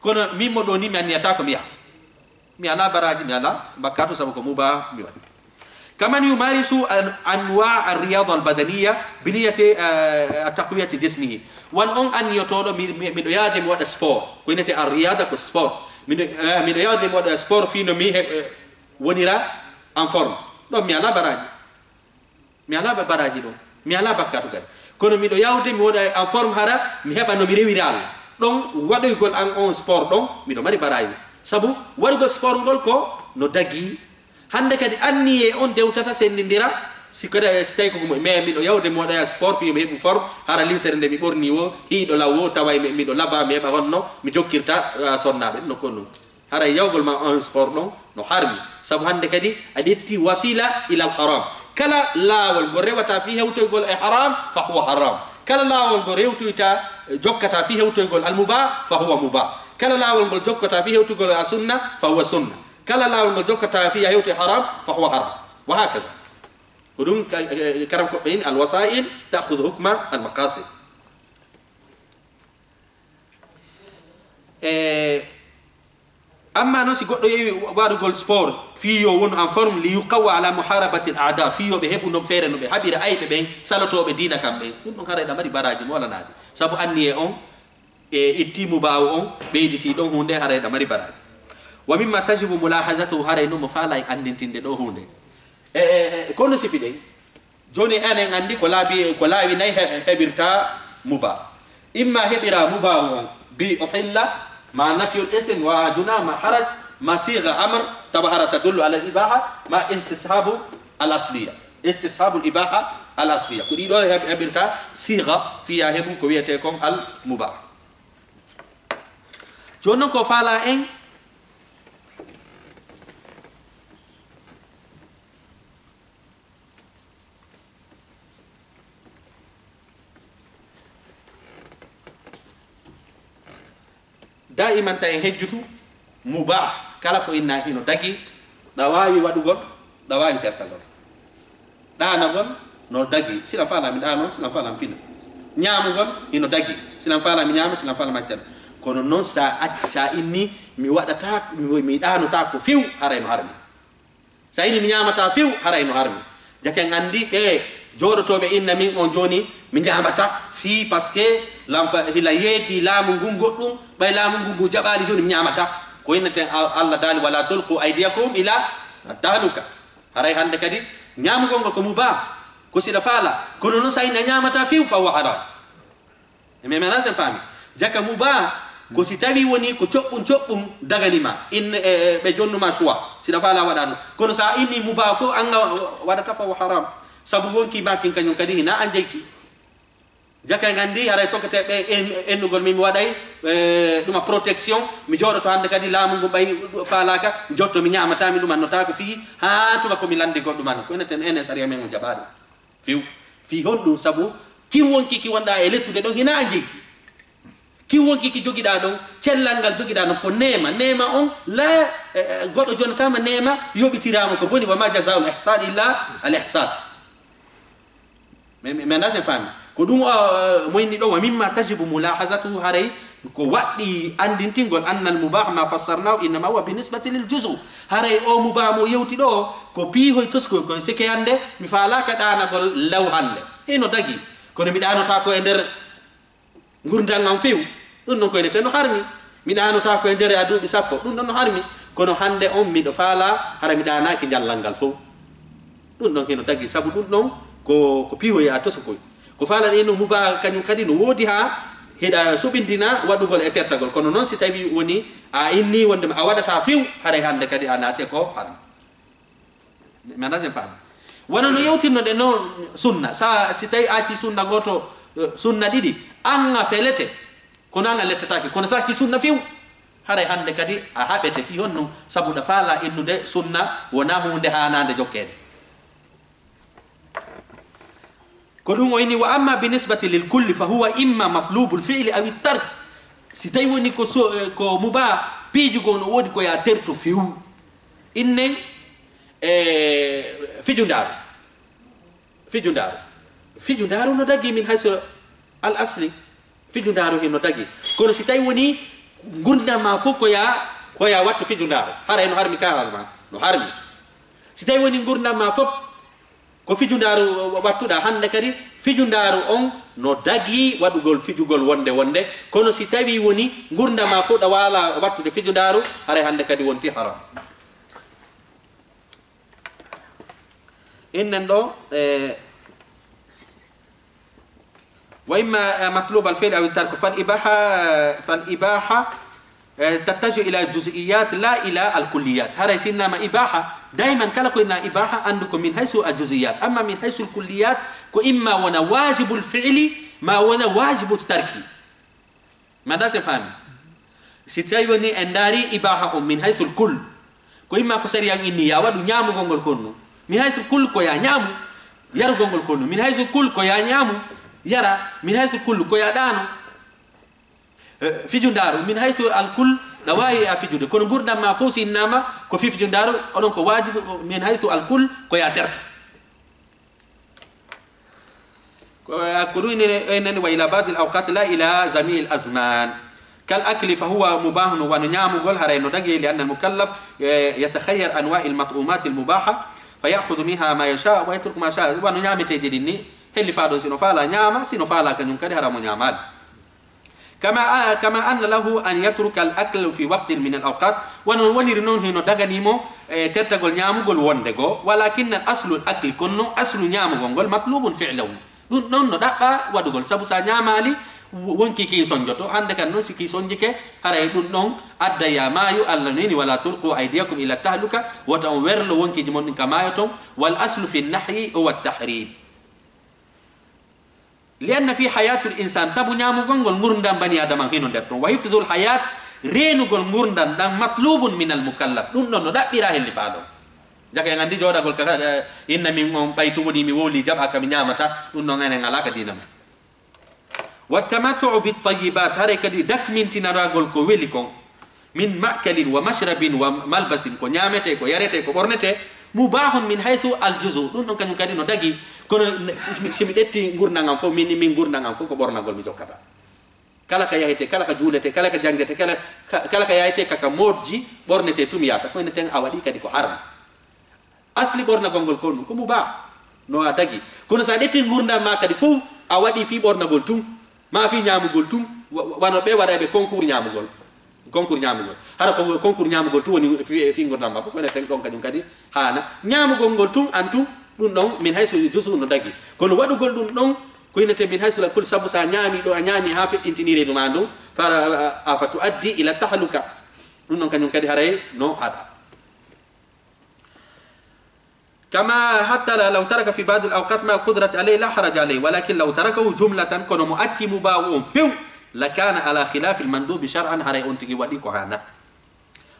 Kono min mo ɗo ni mi anniyata ko mi yaha. Mi ala baraaji, mi ala bakkatu, sabu ko mubah mi waɗi. Kaman yumarisu an-, anwa ar-riyada al-badaniya bi niyyati, eh, taqwiyati jismihi. Wan on anniyotoɗo mi, mi, miɗo yaade mi waɗa sport. Ko innete ar-riyada ko sport. Miɗo, eh, miɗo yaade mi waɗa sport fii no mi he-, eh, wonira en forme. Ɗon mi ala baraaji. Mi alaa ba-, baraaji ɗon. Mi alaa bakkatu kadi. Kono miɗo yawde, mi woɗa en forme hara, mi heɓa no mi rewira Alla. Ɗon waɗoygol an on sport ɗon, miɗo mari baraaji. Sabu waɗugol sport ngol ko no dagi. Hannde kadi anniye on dewtata sendindira, si kadi, si tawi ko mo, mais miɗo yawde, mi waɗa sport fii mi heɓu forme, hara linsere nde mi ɓorni wo, hiiɗo law wo, taway mi, miɗo laba, mi heɓa honno mi jokkirta, ah, sonnaaɓe. Ɗum no ko ɗum. Haray yawgol ma on sport ɗon no harmi. Sabu hannde kadi a ƴetti wasila ilal haram. Kala laawol ngol rewata fii hewtoygol e haram, fa huwa haram. Kala laawol ngol rewtoyta, jokkata fii hewtoygol al mubah, fa huwa mubah. Kala laawol ngol jokkata fii hewtoygol a sunna, fa huwa sunna. Kala laawol ngol jokkata fii a hewtoy haram, fa huwa haram. Wa hakaza. Ko ɗum ka-, eh, karam ko ɓeyin al wasail ta'khudhu hukma al maqasid. E Amma noon, si goɗɗo yeewi waɗugol sport, fii yo wonu en forme, li yuqawwa ala muharabati al aada, fii yo ɓe heɓu no feere no ɓe haɓira ayɓe ɓen, salotooɓe diina kan ɓen, ɗum ɗon haray ɗa mari baraaji mo walanaaɓe. Sabu anniye on, e itti mubaahu on, ɓeyditii ɗon huunde, haray ɗa mari baraaji. Wa mimma tajibu mulahazatuhu, haray noon mo faalaa e anndintinde ɗoo huunde. E, e, e, kono sifi ɗen, jooni enen anndi ko laabi, ko laawi nay he-, heɓirta mubaahu. Imma heɓira mubaahu on bi uhilla, ma nafyul ism, wa juna, ma haraj, ma sigha amr, tabahara tadullu ala al ibaha, ma istishabu al asliya. Istishabu al ibaha al asliya. Ko ɗiɗo heɓ-, heɓirta sigha fiya heɓu ko wiyetee kon al mubah. Jooni noon ko faalaa en, daiman ta en hejjutu mubah, kala ko inna hino dagi, ɗa waawi waɗugol, ɗa waawi tertagol. Ɗaanagol no dagi, silan faalaa mi ɗaano, silan faalaa mi fina. Ñaamugol hino dagi, silan faalaa mi ñaama, silan faalaa mi accana. Kono noon sa acci, sa inni mi waɗata, mi, mi ɗaanotaako few, haray no harmi. Sa inni mi ñaamataa few, haray no harmi. Jake en anndi ɓe jooɗotooɓe inna min on jooni, mi ñaamataa fii, parce que lam fa-, hila yeeti laamu ngun goɗɗum, ɓay laamu ngun ngu jaɓaali jooni mi ñaamataa. Ko inneten A-, Allah daali, "Wala tulqu aydiyakum ila tahluka." Haray hannde kadi ñaamugol ngol ko mubah, ko siɗa faala, kono noon sa inni a ñaamataa few, fa huwa haram. E mi, mi alaa sen faami. Jaka mubah, ko si tawi woni ko coɓɓum coɓɓum dagani ma, in, e, e, ɓe jonnu ma choix, siɗa faala waɗa ɗum. Kono sa inni mubah fof, an a waɗata fa huwa haram. Sabu wonki ma kin kañum kadi hina an jeyki. Jaka en anndi, haray sokete ɓe en-, ennugol min mi waɗay, e, ɗuma protection, mi jooɗoto hannde kadi laamu ngu ɓay faalaaka, mi jotto mi ñaamata, mi ɗumannotaako fii, haa tuma ko mi lanndi goɗɗum an. Ko enen ten enen sariya men on jaɓaaɗo. Few. Fii honɗum? Sabu kin wonki ki wonɗa e lettude ɗon hina a jeyki. Kin wonki ki jogiɗa ɗon, cellal ngal jogiɗa ɗon ko neema. Neema on la, e, e, goɗɗo jonataama neema yoɓitiraama ko boni, wa ma jazaa'ul ihsan illa al ihsan. Mi, mi, mi anndaa sen faami. Ko ɗum, o, o, mo inni ɗo, wa mimma tajibu mulahazatuhu, haray ko waɗɗi anndintingol, annal mubah ma fassarnahu innama huwa bi nisbati lil juzu. Haray o mubah mo yewti ɗo, ko piihoy toskoy koy sike hannde, mi faalaaka ɗaanagol law hannde. Hino dagi. Kono mi ɗaanotaako e nder ngurndan an few. Ɗum ɗon ko ene no harmi. Mi ɗaanotaako e nder a duuɓi sappo. Ɗum ɗon no harmi. Kono hannde on miɗo faala, hara mi ɗaanaaki njallal ngal fow. Ɗum ɗon hino dagi, sabu ɗum ɗon ko, ko piihoya tosokoy. Ko faalaɗen no mubah kañum kadi no woodi haa hiɗa suɓindina waɗugol e tertagol. Kono noon si tawi woni a inni wonde a waɗata few, haray hannde kadi a naati e ko haram. Mi anndaa sen faami. Wano no yewtirnoɗen no sunna. Sa, si tawi a acci sunna gooto, eh, sunna ɗiɗi, an a felete. Kono an a lettataake. Kono sa acci sunna few, haray hannde kadi a haɓete fii honno, sabu ɗa faala innude sunna wonaa huunde haanaande jokkeede. Ko ɗum o inni, wa amma bi nisbati lil kulli fa huwa imma matlubul fi'li awi tark. Si tawi woni ko so, eh, ko mubah, piiji goo no woodi ko ya terto few. Innen, e fijundaaru. Fijundaaru. Fijundaaru no dagi min hayso al asli. Fijundaaru hino dagi. Kono si tawi woni ngurndan ma fof ko ya, ko ya wattu fijundaaru. Hara hino harmi kaaral ma. No harmi. Si tawi woni ngurndan ma fof ko fijundaaru wattuɗa hannde kadi, fijundaaru on no dagi waɗugol fijugol wonde wonde. Kono si tawi woni ngurndan ma fof ɗa waala wattude fijundaaru, haray hannde kadi wonti haram. Innen ɗo, e, wa imma, e, matlub al fi'l aw tark fal ibaha, fal ibaha, e, tattaju ila juz'iyat la ila al kulliyat. Haray sinnama ibaha, daiman kala ko inna ibaha, andu ko min haysu al juz'iyat. Amma min haysu al kulliyat, ko imma wona wajibul fi'li, ma wona wajibul tarki. Mi anndaa sen faami. Si tawi woni en ndaari ibaha on min haysul kull, ko imma ko sariya on inni ya waɗu ñaamugol ngol konnu. Min haysul kull ko ya ñaamu, yarugol ngol konnu. Min haysul kull ko ya ñaamu, yara. Min haysul kull ko ya ɗaano. Eh, fijundaaru, min haysu al kull, ɗa waawi a fijude. Kono ngurndan ma fof si innama ko fii fijundaaru, oɗon ko waajibu, min haysu al kull ko ya terto. Ko, ko ɗum enen, enen wa ila ba'dil awqat la ila jami'il azman. كالأكل فهو مباح, wano ñaamugol, haray no dagi, لأن المكلف, eh, يتخير أنواع المطعومات المباحة فيأخذ منها ما يشاء ويترك ما شاء, wano ñaameteeje ɗin ni, hellifaa ɗon, si no faalaa ñaama, si no faalaa kañum kadi hara mo ñaamaali. كما, كما أن له أن يترك الأكل في وقت من الأوقات, wano woniri non hino daganii mo, eh, tertagol ñaamugol wonde goo, ولكن أصل الأكل, kono non aslu ñaamugol ngol, مطلوب فعله, ɗum ɗon no ɗaɓɓaa waɗugol, sabu sa ñaamaali, wo-, wonkii kii sonjoto. Hannde kan non, si kii sonjike, haray ɗum ɗon adda ya maayu. Allah no inni: ولا تلقوا أيديكم إلى التهلكة, wota on werlo wonkiiji mon ɗin ka maayo ton. والأصل في النهي هو التحريم. لأن في حياة الإنسان, sabu ñaamugol ngol, ngurndan bani Aadama hino nder ton. وحفظ الحياة, reenugol ngurndan ɗan, مطلوب من المكلف, ɗum ɗon no ɗaɓɓiraa hellifaaɗo. Jaka en anndi jooɗagol ka, eh, inna min on ɓay tun woni mi wowlii, jaɓaa ka mi ñaamata, ɗum ɗon enen alaa ka diina men. والتمتع بالطيبات, haray kadi dakmintinaragol ko weli kon, من مأكل ومشرب وملبس, ko ñaametee, ko yaretee, ko ɓornetee, مباح من حيث الجزء, ɗum ɗon kañum kadi no dagi, kono si, si mi, si mi ƴetti ngurndan an fof, min, min ngurndan an fof ko ɓornagol mi jokkata. Kala ka yahete, kala ka juulete, kala ka jangete, kala ka, kala ka yahete ka, ka moodji ɓornete tun mi yahata. Ko ene ten a waɗi kadi ko haram. Asli ɓornagol ngol ko ɗum, ko mubah, no a dagi. Kono sa ƴetti ngurndan ma kadi fof, a waɗi fii ɓornagol tun, ma fii ñaamugol tun, wa-, wa-, wano ɓe waɗayɓe concours ñaamugol. Concours ñaamugol. Hara ko concours ñaamugol tun woni fii, fii ngurndan ma fof, ko ene ten ɗon kañum kadi haana. Ñaamugol ngol tun, an tun, ɗum ɗon, من حيث الجزء no dagi. Kono waɗugol ɗum ɗon, ko ene ten من حيث الكل, sabu sa ñaami ɗo, a ñaami haa feƴƴintini reedu ma ndun, fa, a, a, فتؤدي إلى التهلكة. Ɗum ɗon kañum kadi haray no haɗa. كما حتى لو ترك في بعض الأوقات مع القدرة عليه لا حرج عليه، ولكن لو تركه جملة, kono mo acci mubaahu on few, لكان على خلاف المندوب شرعا, haray on tigi waɗi ko haana.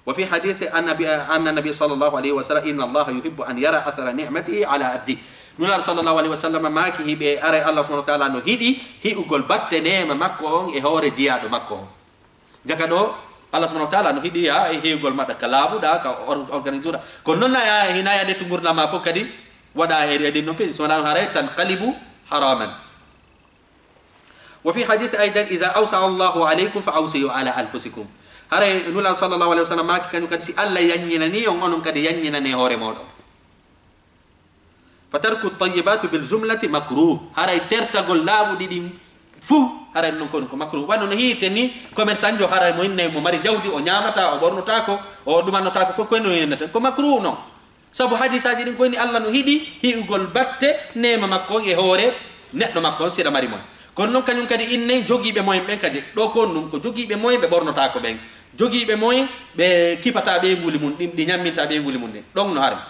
وفي حديث أن النبي، أن النبي صلى الله عليه وسلم: إن الله يحب أن يرى أثر نعمته على عبده. Nulaaɗo صلى الله عليه وسلم maaki, hiɓe aray Allah subhanahu wa ta'ala no hiɗi hi'ugol batte neema makko on e hoore jiyaaɗo makko on. Jaka ɗo, Allah subhanahu wa ta'ala no hiɗi ya e heewgol maɗa ka laaɓuɗa, ka or-, organisuɗa. Kono non na ya, hina ya de tungurna ma fof kadi, waɗa e, e ɗin non peji, so wonaa haray تنقلب حراما. وفي حديث أيضا: إذا أوسع الله عليكم فأوسعوا على أنفسكم. Haray Nulaaɗo صلى الله عليه وسلم maaki kañum kadi, si Allah yanñinani on, onon kadi yanñinane hoore mooɗon. فترك الطيبات بالجملة مكروه. Haray tertagol laaɓuɗi ɗin fuu, haray non ko, ko makruh. Wano no hiite ni, commerçant jo haray mo inne mo mari jawdi, o ñaamata, o ɓornotaako, o ɗumanotaako fof, ko no yennata. Ko makruh non. Sabu hadisaaji ɗin ko ni Allah no hiɗi hi'ugol batte neema makko on e hoore neɗɗo makko on, siɗa mari moyen. Kono non kañum kadi inne jogiiɓe moyen ɓen kadi, ɗo ko on ɗum ko jogiiɓe moyen ɓe ɓornotaako ɓen. Jogiiɓe moyen ɓe kipata ɓeynguuli mun ɗin, ɗi ñamminta ɓeynguuli mun ɗin. Ɗon no haram.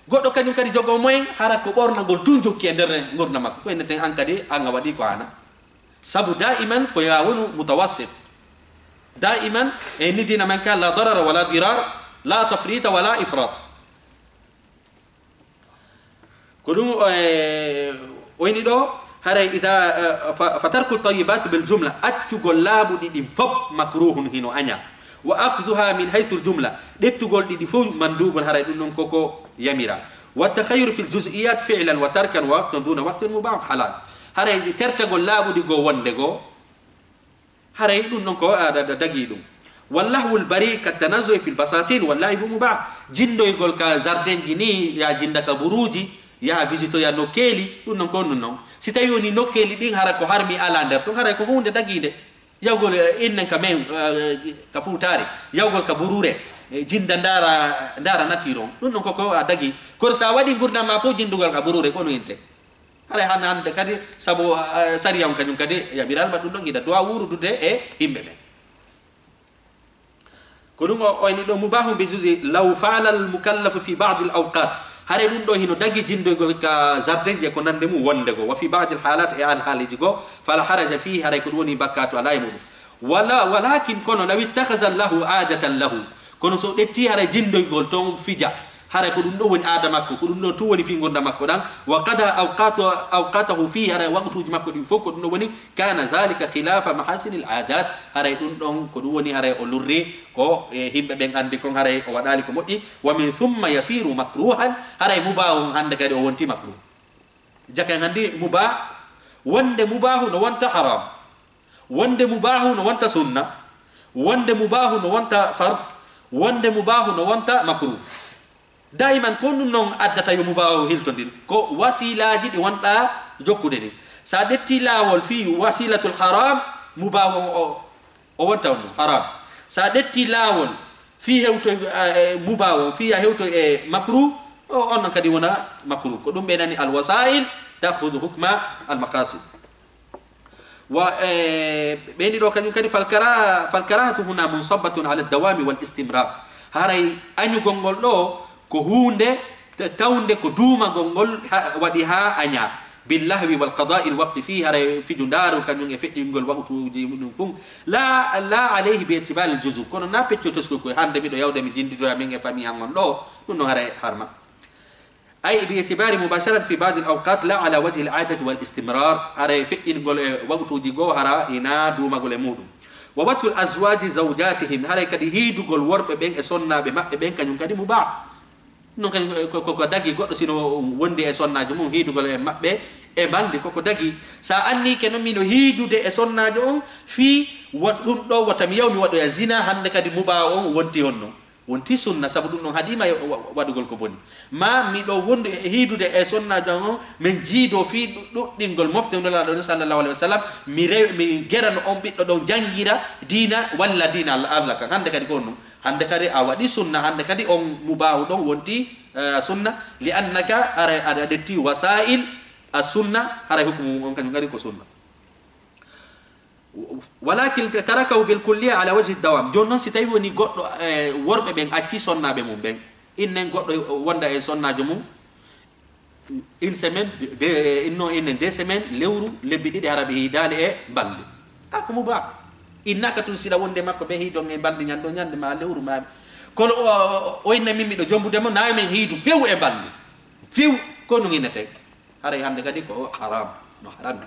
Goɗɗo kañum kadi jogoo moyen, hara ko ɓornagol tun jokki e nder ngurndan makko. Ko ene ten an kadi, an a waɗi ko haana. Sabu daiman ko ya wonu mutawassit. Daiman e ni diina men ka, لا ضرر ولا ضرار، لا تفريط ولا إفراط. Ko ɗum, eh, o ini ɗo, haray إذا, eh, ف-، فترك الطيبات بالجملة, accugol laaɓuɗi ɗin fof مكروه, hino añaa. وأخذها من حيث الجملة, ƴettugol ɗi ɗi fof مندوب, haray ɗum ɗon koko yamiraa. والتخير في الجزئيات فعلا وتركا ووقتا دون وقت مباح حلال. Haray tertagol laaɓuɗi goo wonde goo, haray ɗum ɗon ko, a, da-, da-, dagii ɗum. واللهو البريء كالتنزه في البساتين واللعب مباح. Jinndoygol ka jardinji ni, ya jinnda ka buruuji, ya visitoya nokkeeli, ɗum ɗon ko ɗum ɗon. Si tawii woni nokkeeli ɗin hara ko harmi alaa nder ton, haray ko huunde dagiinde. Yahgol, eh, innen ka men, eh, ka Fuutaare, yahgol ka buruure, eh, jinnda ndaara, ndaara nature on. Ɗum ɗon ko, ko a dagii. Kono sa waɗi ngurndan ma fof jinndugol ka buruure, ko no inte. Haray hannde, hannde kadi, sabu, eh, sariya on kañum kadi yaɓiraali ma ɗum ɗon, hiɗa duwa wuurudude e yimɓe ɓen. Ko ɗum o, o ini ɗo, مباح بالجزء لو فعل المكلف في بعض الأوقات. Haray ɗum ɗo hino dagi jinndoygol ka jardinji e ko nandi mum wonde goo. وفي بعض الحالات, e alhaaliiji goo, فلا حرج فيه, haray ko ɗum woni bakkaatu alaa e muɗum. ولا، ولكن, kono, لو اتخذ اللهو عادة له. Kono so ƴetti haray jinndoygol ton fija, haray ko ɗum ɗo woni aada makko, ko ɗum ɗo tun woni fii ngurndan makko ɗan. وقضى أوقات، أوقاته فيه, haray waqtuuji makko ɗin fof ko ɗum ɗo woni, كان ذلك خلاف محاسن العادات, haray ɗum ɗon ko ɗum woni haray o lurri ko e yimɓe ɓen anndi kon, haray o waɗaali ko moƴƴi. ومن ثم يصير مكروها, haray mubaahu on hannde kadi o wonti makruh. Jaka en anndi mubah, wonde mubaahu no wonta haram. Wonde mubaahu no wonta sunna, Wonde mubaahu no wonta fard, wonde mubaahu no wonta makruh. Daiman ko ɗum noon addata yo mubaahu hiltondir. Ko wasiilaaji ɗi wonɗa jokkude ɗin. So a ƴetti laawol fii wasiilatul haram, mubaahu on o, o wonta on ɗum haram. So a ƴetti laawol fii hewtoy, eh, mubaahu on, fii a hewtoy e makruh, o, on ɗon kadi wona makruh. Ko ɗum ɓe nani al wasail ta'khudhu hukma al maqasid. Wa, eh, ɓeyni ɗo kañum kadi, fal kara-, fal karahatu huna munsabbatun ala dawami wal istimrar. Haray añugol ngol ɗo ko huunde ta-, tawnde ko duumagol ngol ha-, waɗi haa aña. Bil lahwi wal qada'i al waqti fii, haray fiju ndaaru kañum e feƴƴingol waqtuuji ɗum fuu. La, la alayhi bi itibari al juzu. Kono na pecco tesko koy hannde miɗo yawde mi jindidoya min e famille an on ɗo, ɗum ɗon haray harma. Ay bi itibari mubasharat fi ba'd al awqat la ala wajhi al adati wal istimrar, haray feƴƴingol e waqtuuji goo hara ina duumagol e muɗum. Wa wat'u al azwaji zawjatihim, haray kadi hiidugol worɓe ɓen e sonnaaɓe maɓɓe ɓen kañum kadi mubah. Ɗum noon kañum ko, ko, ko dagi goɗɗo sino wondi e sonnaajo mum, hiidugol e maɓɓe e mbalndi koko dagi. So a anniike noon miɗo hiidude e sonnaajo on fii wa-, ɗum ɗo wota mi yaw mi waɗoya zina, hannde kadi mubah on wonti honno? Wonti sunna, sabu ɗum ɗon haɗiima e wa-, waɗugol ko boni. Ma miɗo wondu e hiidude e sonnaajo on, min jiidoo fii ɗu-, ɗuɗɗingol mofte Nulaaɗo on sallallahu alayhi wa sallam, mi rew-, mi gerano on ɓiɗɗo ɗon janngira diina, walla diina Allah, Allah kan. Hannde kadi ko on ɗum. Hannde kadi a waɗi sunna, hannde kadi on mubaahu ɗon wonti, eh, sunna, li annaka aray aɗa ƴetti wasaa'il as sunna, haray hukmu mum on kañum kadi ko sunna. Walakin tarakahu bil kulliya ala wajhi dawam. Jooni noon, si tawi woni goɗɗo, eh, worɓe ɓen acci sonnaaɓe mum ɓen, innen goɗɗo wonda e sonnaajo mum, une semaine, de, inno innen deux semaines, lewru, lebbi ɗiɗi, hara ɓe hiidaali e mbalndi. A ko mubah. Innaka tun sila wonde makko ɓe hiidon e mbalndi ñande, ñande ma lewru ma. Kono o, o, o inna min miɗo jombude mo, na min hiidu few e mbalndi. Few, ko ɗum innete. Haray hannde kadi ko haram, no harami.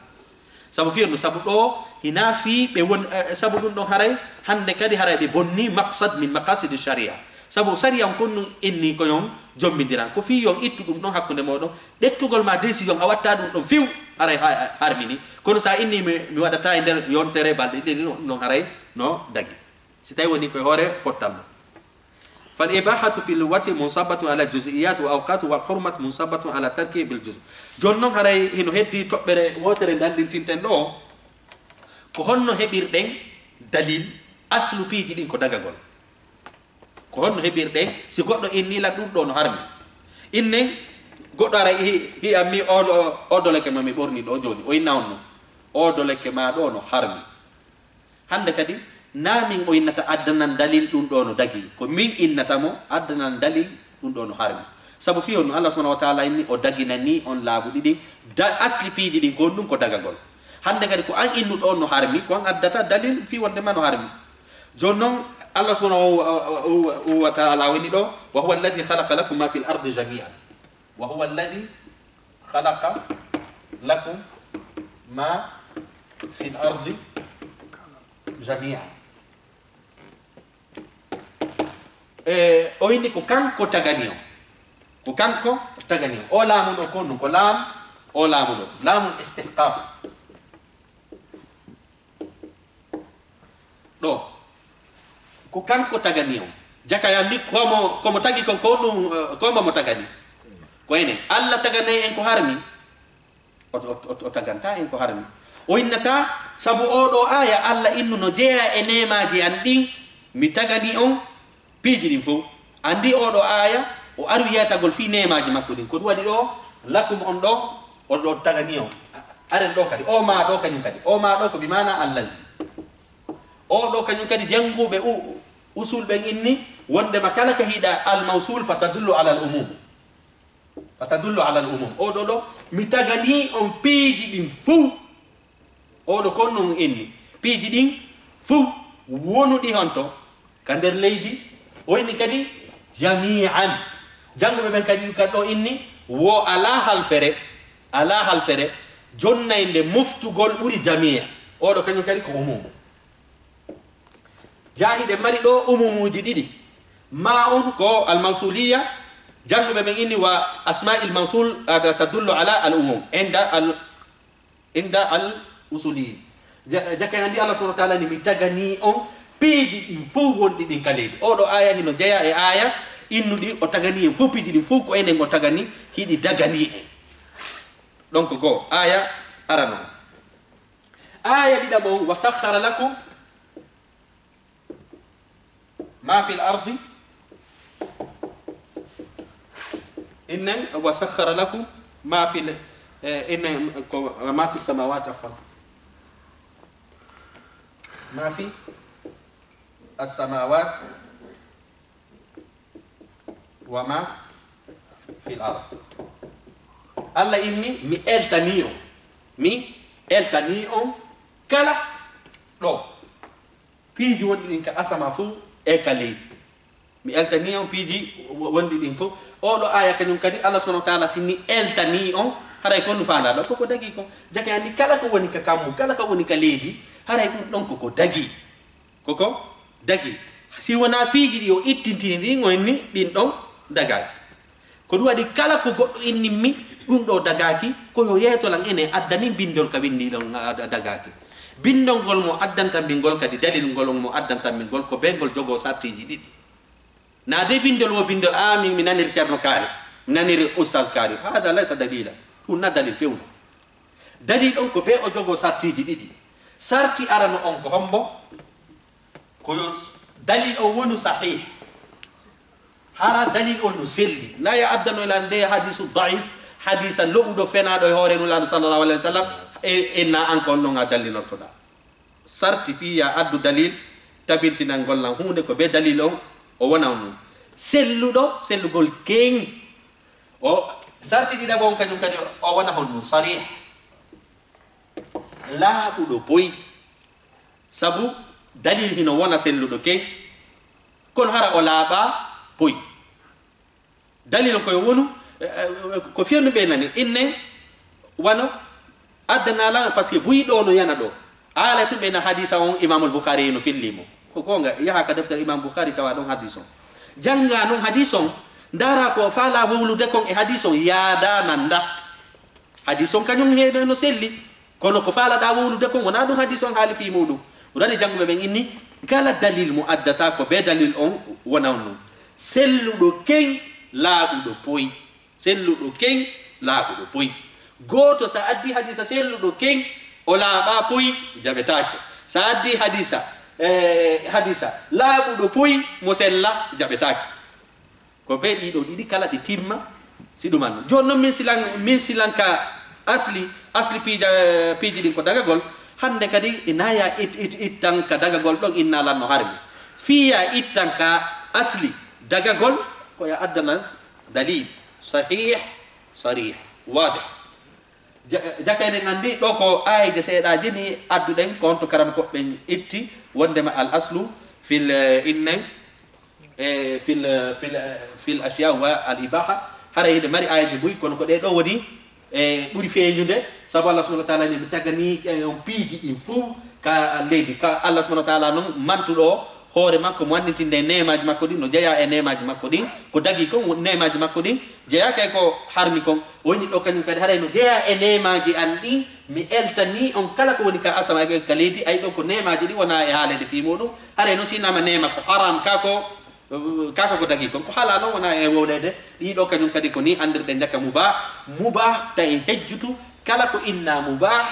Sabu fii no, sabu ɗo hina fii ɓe won, eh, sabu ɗum ɗon haray, hannde kadi haray ɓe bonni maqsad min maqasidi sharia. Sabu sariya on kon ɗum inni ko yon jombindiran. Ko fii yon ittu ɗum ɗon hakkunde mooɗon, ƴettugol ma décision a watta ɗum ɗon few, haray ha-, harmini. Kono sa inni mi, mi waɗata e nder yontere balɗe ɗiɗi, ɗum ɗon haray no dagi. Si tawi woni ko e hoore pottal ɗum. Fal ibahatu fil wati munsabbatun ala juz'iyat wa awqatu wal hurmat munsabbatun ala tarki bil juz'. Jooni noon haray hino heddi toɓɓere wootere nde anndintinten ɗo. Ko honno heɓirɗen dalil aslu piiji ɗin ko dagagol? Ko honno heɓirɗen si goɗɗo inni lan ɗum ɗo no harmi? Innen goɗɗo ara hi-, hiya mi oɗo, oɗo leke ma mi ɓorni ɗo jooni, o inna on no, oɗo leke ma ɗo no harmi. Hannde kadi, na min o innata addanan dalil ɗum ɗo no dagi. Ko min innata mo addanan dalil ɗum ɗo no harmi. Sabu fii on, Allah subhanahu wa ta'ala inni o daginani on laabu ɗiɗi, da-, asli piiji ɗin ko on ɗum ko dagagol. Hannde kadi ko an innuɗo on no harmi, ko an addata dalil fii wonde ma no harmi. Jooni noon, Allah subhanahu wa, wa, wa, wa ta'ala woni ɗo, "Wa huwa alladhi khalaqa lakum ma fil ardi jami'an." "Wa huwa alladhi khalaqa lakum ma fil ardi jami'an." E, o inni ko kanko tagani on. Ko kanko tagani on. O laamu ɗo ko ɗum, ko laam, o laamu ɗo. Laamu istihqaq. Ɗo. Ko kanko tagani on. Jaka yandi komo, komo tagi kon ko ɗum, eh, komo mo tagani. Ko enen. Allah taganay en ko harmi. O, o, o, o tagantay en ko harmi. O innata, sabu oo ɗoo aaya, Alla innu no jeyaa e neemaaji an ɗin, mi tagani on piiji ɗin fow. Anndi oo ɗoo aaya, o aru yeetagol fii neemaaji makko ɗin. Ko ɗum waɗi ɗoo, lakum on ɗoo, o ɗoo tagani on. Aren ɗoo kadi, oo maa ɗoo kañum kadi. Oo maa ɗoo ko bi maana allazi. Oo ɗoo kañum kadi jannguɓe u-, usul ɓen inni, wonndema kala ka hiɗa al mawsul fa tadullu ala al umum. Fatadullu ala al umum. Oo ɗoo ɗoo, mi tagani on piiji ɗin fow. Oo ɗoo kon non inni. Piiji ɗin fow wonuɗi honto? Ka nder leydi. O inni kadi jami'an. Jannguɓe ɓen kadi, kadi ɗoo inni, wo alaa halfere, alaa halfere, jonnaynde moftugol ɓuri jami'a. Oo ɗoo kañum kadi ko umum. Jaahi ɗen mari ɗoo umumuuji ɗiɗi. Maa on ko al-mawsuliya, jannguɓe ɓen inni wa asma'il mawsul, ah, ta-, tadullu ala al-umum. Inda al-, inda al-usuliyin. Ja-, jaka anndi Allah subhanahu wa ta'ala ni mi tagani on Piiji ɗin fow wonɗi ɗin ka leydi. Oɗo aaya hino jeyaa e aaya innuɗi, o tagani en fow piiji ɗin fow, ko enen o tagani, hiɗi dagani en. Donc, ko aaya arano. Aaya ɗiɗaɓo, "Wa sakhkhara lakum ma fil ardi." Innen, "Wa sakhkhara lakum ma fil," eh, innen, ko ma fis samawati, afwan. Ma fi as-samawati wa ma fil ard. Allah inni, mi eltanii on. Mi eltanii on kala ɗo. Piiji wonɗi ɗin ka asama fow e ka leydi. Mi eltanii on piiji wo-, wonɗi ɗin fow. Oɗo aaya kañum kadi, Allah subhanahu wa ta'ala, si mi eltanii on, haray ko honɗun faandaa ɗon? Ko ko dagii kon. Jaka anndi kala ko woni ka kammu, kala ko woni ka leydi, haray ɗun ɗon ko ko dagii. Ko ko dagii. Si wonaa piiji ɗi o ittintini ɗin, o inni ɗin ɗon dagaaki. Ko ɗun waɗi kala ko goɗɗo inni mi, ɗun ɗoo dagaaki, ko yo yeeto lan enen addani bindol ka winndii ɗon, a, a, dagaaki. Bindol ngol mo addanta min ngol kadi, dalil ngol on mo addanta min ngol, ko bee ngol jogoo sartiiji ɗiɗi. Naa de bindol wo bindol, a, min mi naniri Ceerno Kaari, mi naniri Ustaz Kaari. Haada laysa dalila. Ɗun na dalil fewndo. Dalil on ko bee o jogoo sartiiji ɗiɗi. Sarti arano on ko hombo? Ko yo dalil on wonu sahih. Hara dalil on no selli. Na ya addano ila nde hadisu daif, hadisa lo'uɗo fenaaɗo e hoore Nulaaɗo sallallahu alaihi wasallam, e, e na an ko on ɗon a dallinortoɗaa. Sarti fii ya addu dalil, tabintinangol lan huunde ko bee dalil on, o wona on ɗun. Selluɗo, sellugol keŋ. O sarti ɗiɗaɓo on kañum kadi o wona honɗun sarih. Laaɓuɗo boy. Sabu dalil hino wona selluɗo keŋ, kono hara o laaɓaa boy. Dalil on ko yo wonu, eh, eh, ko fewndo ɓe nani. Inne, wano, addanaa lan, parce que buy ɗoo no yana ɗoo. Haala tun ɓe na hadisa on, Imamul Bukhari no filli mo. Ko goonga, yaha ka deftere Imam Bukhari tawa ɗon hadis on. Jannga non hadis on, ndaara ko o faalaa wowlude kon e hadis on, yaadaa nanda. Hadis on kañum heedo no selli, kono ko faalaɗaa wowlude kon wonaa ɗun hadis on haali fii muuɗum. Ɗun waɗi jannguɓe ɓen inni, kala dalil mo addataa ko bee dalil on wona on ɗun. Selluɗo keŋ, laaɓuɗo poy. Selluɗo keŋ, laaɓuɗo poy. Gooto, sa addi hadisa selluɗo keŋ, o laaɓaa poy, jaɓetaake. Sa addi hadisa, eh, hadisa laaɓuɗo poy, mo sella, jaɓetaake. Ko bee ɗii ɗoo ɗiɗi kala ɗi timma, si ɗuman. Jooni non, min silan, min silan ka asli, asli piija, piiji ɗin ko dagagol. Hannde kadi, ina ya it, it, ittan ka dagagol ɗon, inna lan no harmi. Fii ya ittan ka asli dagagol, ko ya addanan dalil sahih, sarih, wadih. Ja-, jaka eɗen anndi ɗoo ko aayeeje seeɗaaji ni adduɗen, ko honto karamokooɓe ɓen itti wonndema al aslu fil, eh, innen, eh, fil, eh, fil, eh, fil ashiya wa al ibaha. Haray hiɗe mari aayeeje buy, kono ko ɗee ɗoo woni, eh, ɓuri feeñude, sabu Allah subhanahu wa ta'ala ni mi tagani, eh, on piiji ɗin fow ka leydi. Ka Allah subhanahu wa ta'ala non mantuɗo hoore makko, mo anndintinde e neemaaji makko ɗin, no jeyaa e neemaaji makko ɗin, ko dagii kon, neemaaji makko ɗin jeyaaka e ko harmi kon. O inni ɗoo kañum kadi, haray no jeyaa e neemaaji an ɗin, mi eltanii on kala ko woni ka asama e ka leydi, ay ɗoo ko neemaaji ɗin wonaa e haaleede fii muuɗum, haray no si innama neema ko haram, kaa ko, kaa ko ko dagii kon, ko halal non wonaa e wowleede. Ɗii ɗoo kañum kadi ko nii anndirɗen jaka mubah, mubah tawi hejjutu, kala ko inna mubah,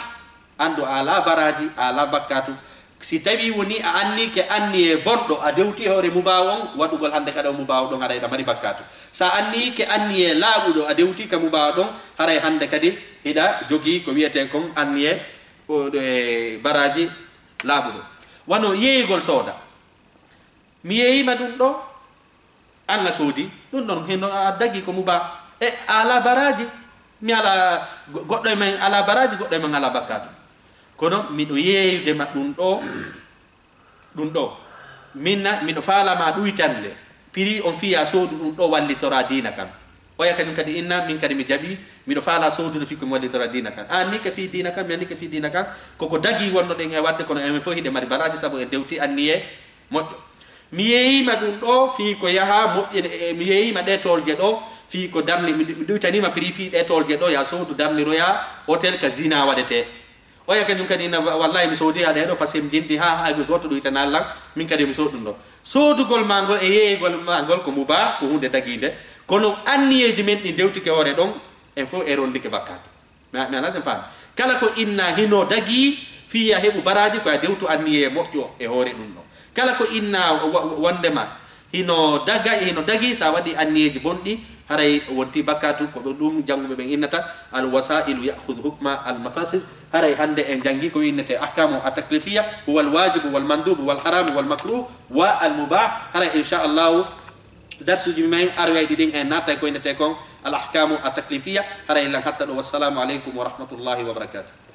anndu a alaa baraaji, a alaa bakkaatu. Si tawii wonii a anniike anniyee bonɗo, a dewtii e hoore mubaawo on, waɗugol hannde kadi o mubaawo ɗon, haray hiɗa mari bakkaatu. Si a anniike anniyee laaɓuɗo, a dewtii ka mubaawo ɗon, haray hannde kadi hiɗa jogii ko wi'etee kon anniyee, o, e, baraaji laaɓuɗo. Wano yeeyugol sooda. Mi yeeyii ma ɗun ɗoo, an a soodi, ɗun ɗon hino a dagii ko mubah. E a alaa baraaji, mi alaa, go-, goɗɗo e men alaa baraaji, goɗɗo e men alaa bakkaatu. Kono miɗo yeeyude ma ɗun ɗoo, ɗun ɗoo. Min na, miɗo faalaa ma ɗuytande. Prix on fii a soodu ɗun ɗoo wallitoraa diina kan. Oya kañum kadi inna, min kadi mi jaɓii, miɗo faalaa soodude fii ko mi wallitoraa diina kan. An nii ka fii diina kan, mi an nii ka fii diina kan. Ko ko dagii wonnoɗen e waɗde, kono enen fow hiɗen mari baraaji sabu en dewtii anniyee moƴƴo. Mi yeeyii ma ɗun ɗoo fii ko yaha moƴƴi, e, mi yeeyii ma ɗee toolje ɗoo fii ko darni, mi, mi ɗuytanii ma prix fii ɗee toolje ɗoo, yaa soodu darniroyaa hôtel ka zina waɗetee. Oya kañum kadi na, wallahi mi soodi haɗa heɗo, parce que mi jinɗi ha, ha, gooto ɗuytanaali lan, min kadi mi soodi ɗum ɗo. Soodugol ma ngol e yeeyegol ma ngol ko mubah, ko huunde dagiinde. Kono anniyeeji men ɗi ndewtike hoore ɗon, en fof e rondike bakkaatu. Mi, mi ala sen faami. Kala ko inna hino dagii, fiya heɓu baraaji, ko a dewtu anniyee moƴƴo e hoore ɗum ɗo. Kala ko inna wa-, wa-, wondema hino daga, hino dagii, sa waɗi anniyeeji bonɗi, haray wonti bakkaatu, ko ɗum jannguɓe ɓen innata, al wasailu ya'khudhu hukma al mafasid. Haray hannde en janngi ko innete ahkamu at taklifiya, huwa al wajibu wal mandubu wal haramu wal makruh wa al mubah. Haray inchallahu darsuji men aroyɗi ɗin en nattay ko innete kon al ahkamu at taklifiya. Haray lan hatta ɗo. Wassalamu aleykum wa rahmatullahi wa barakatuh.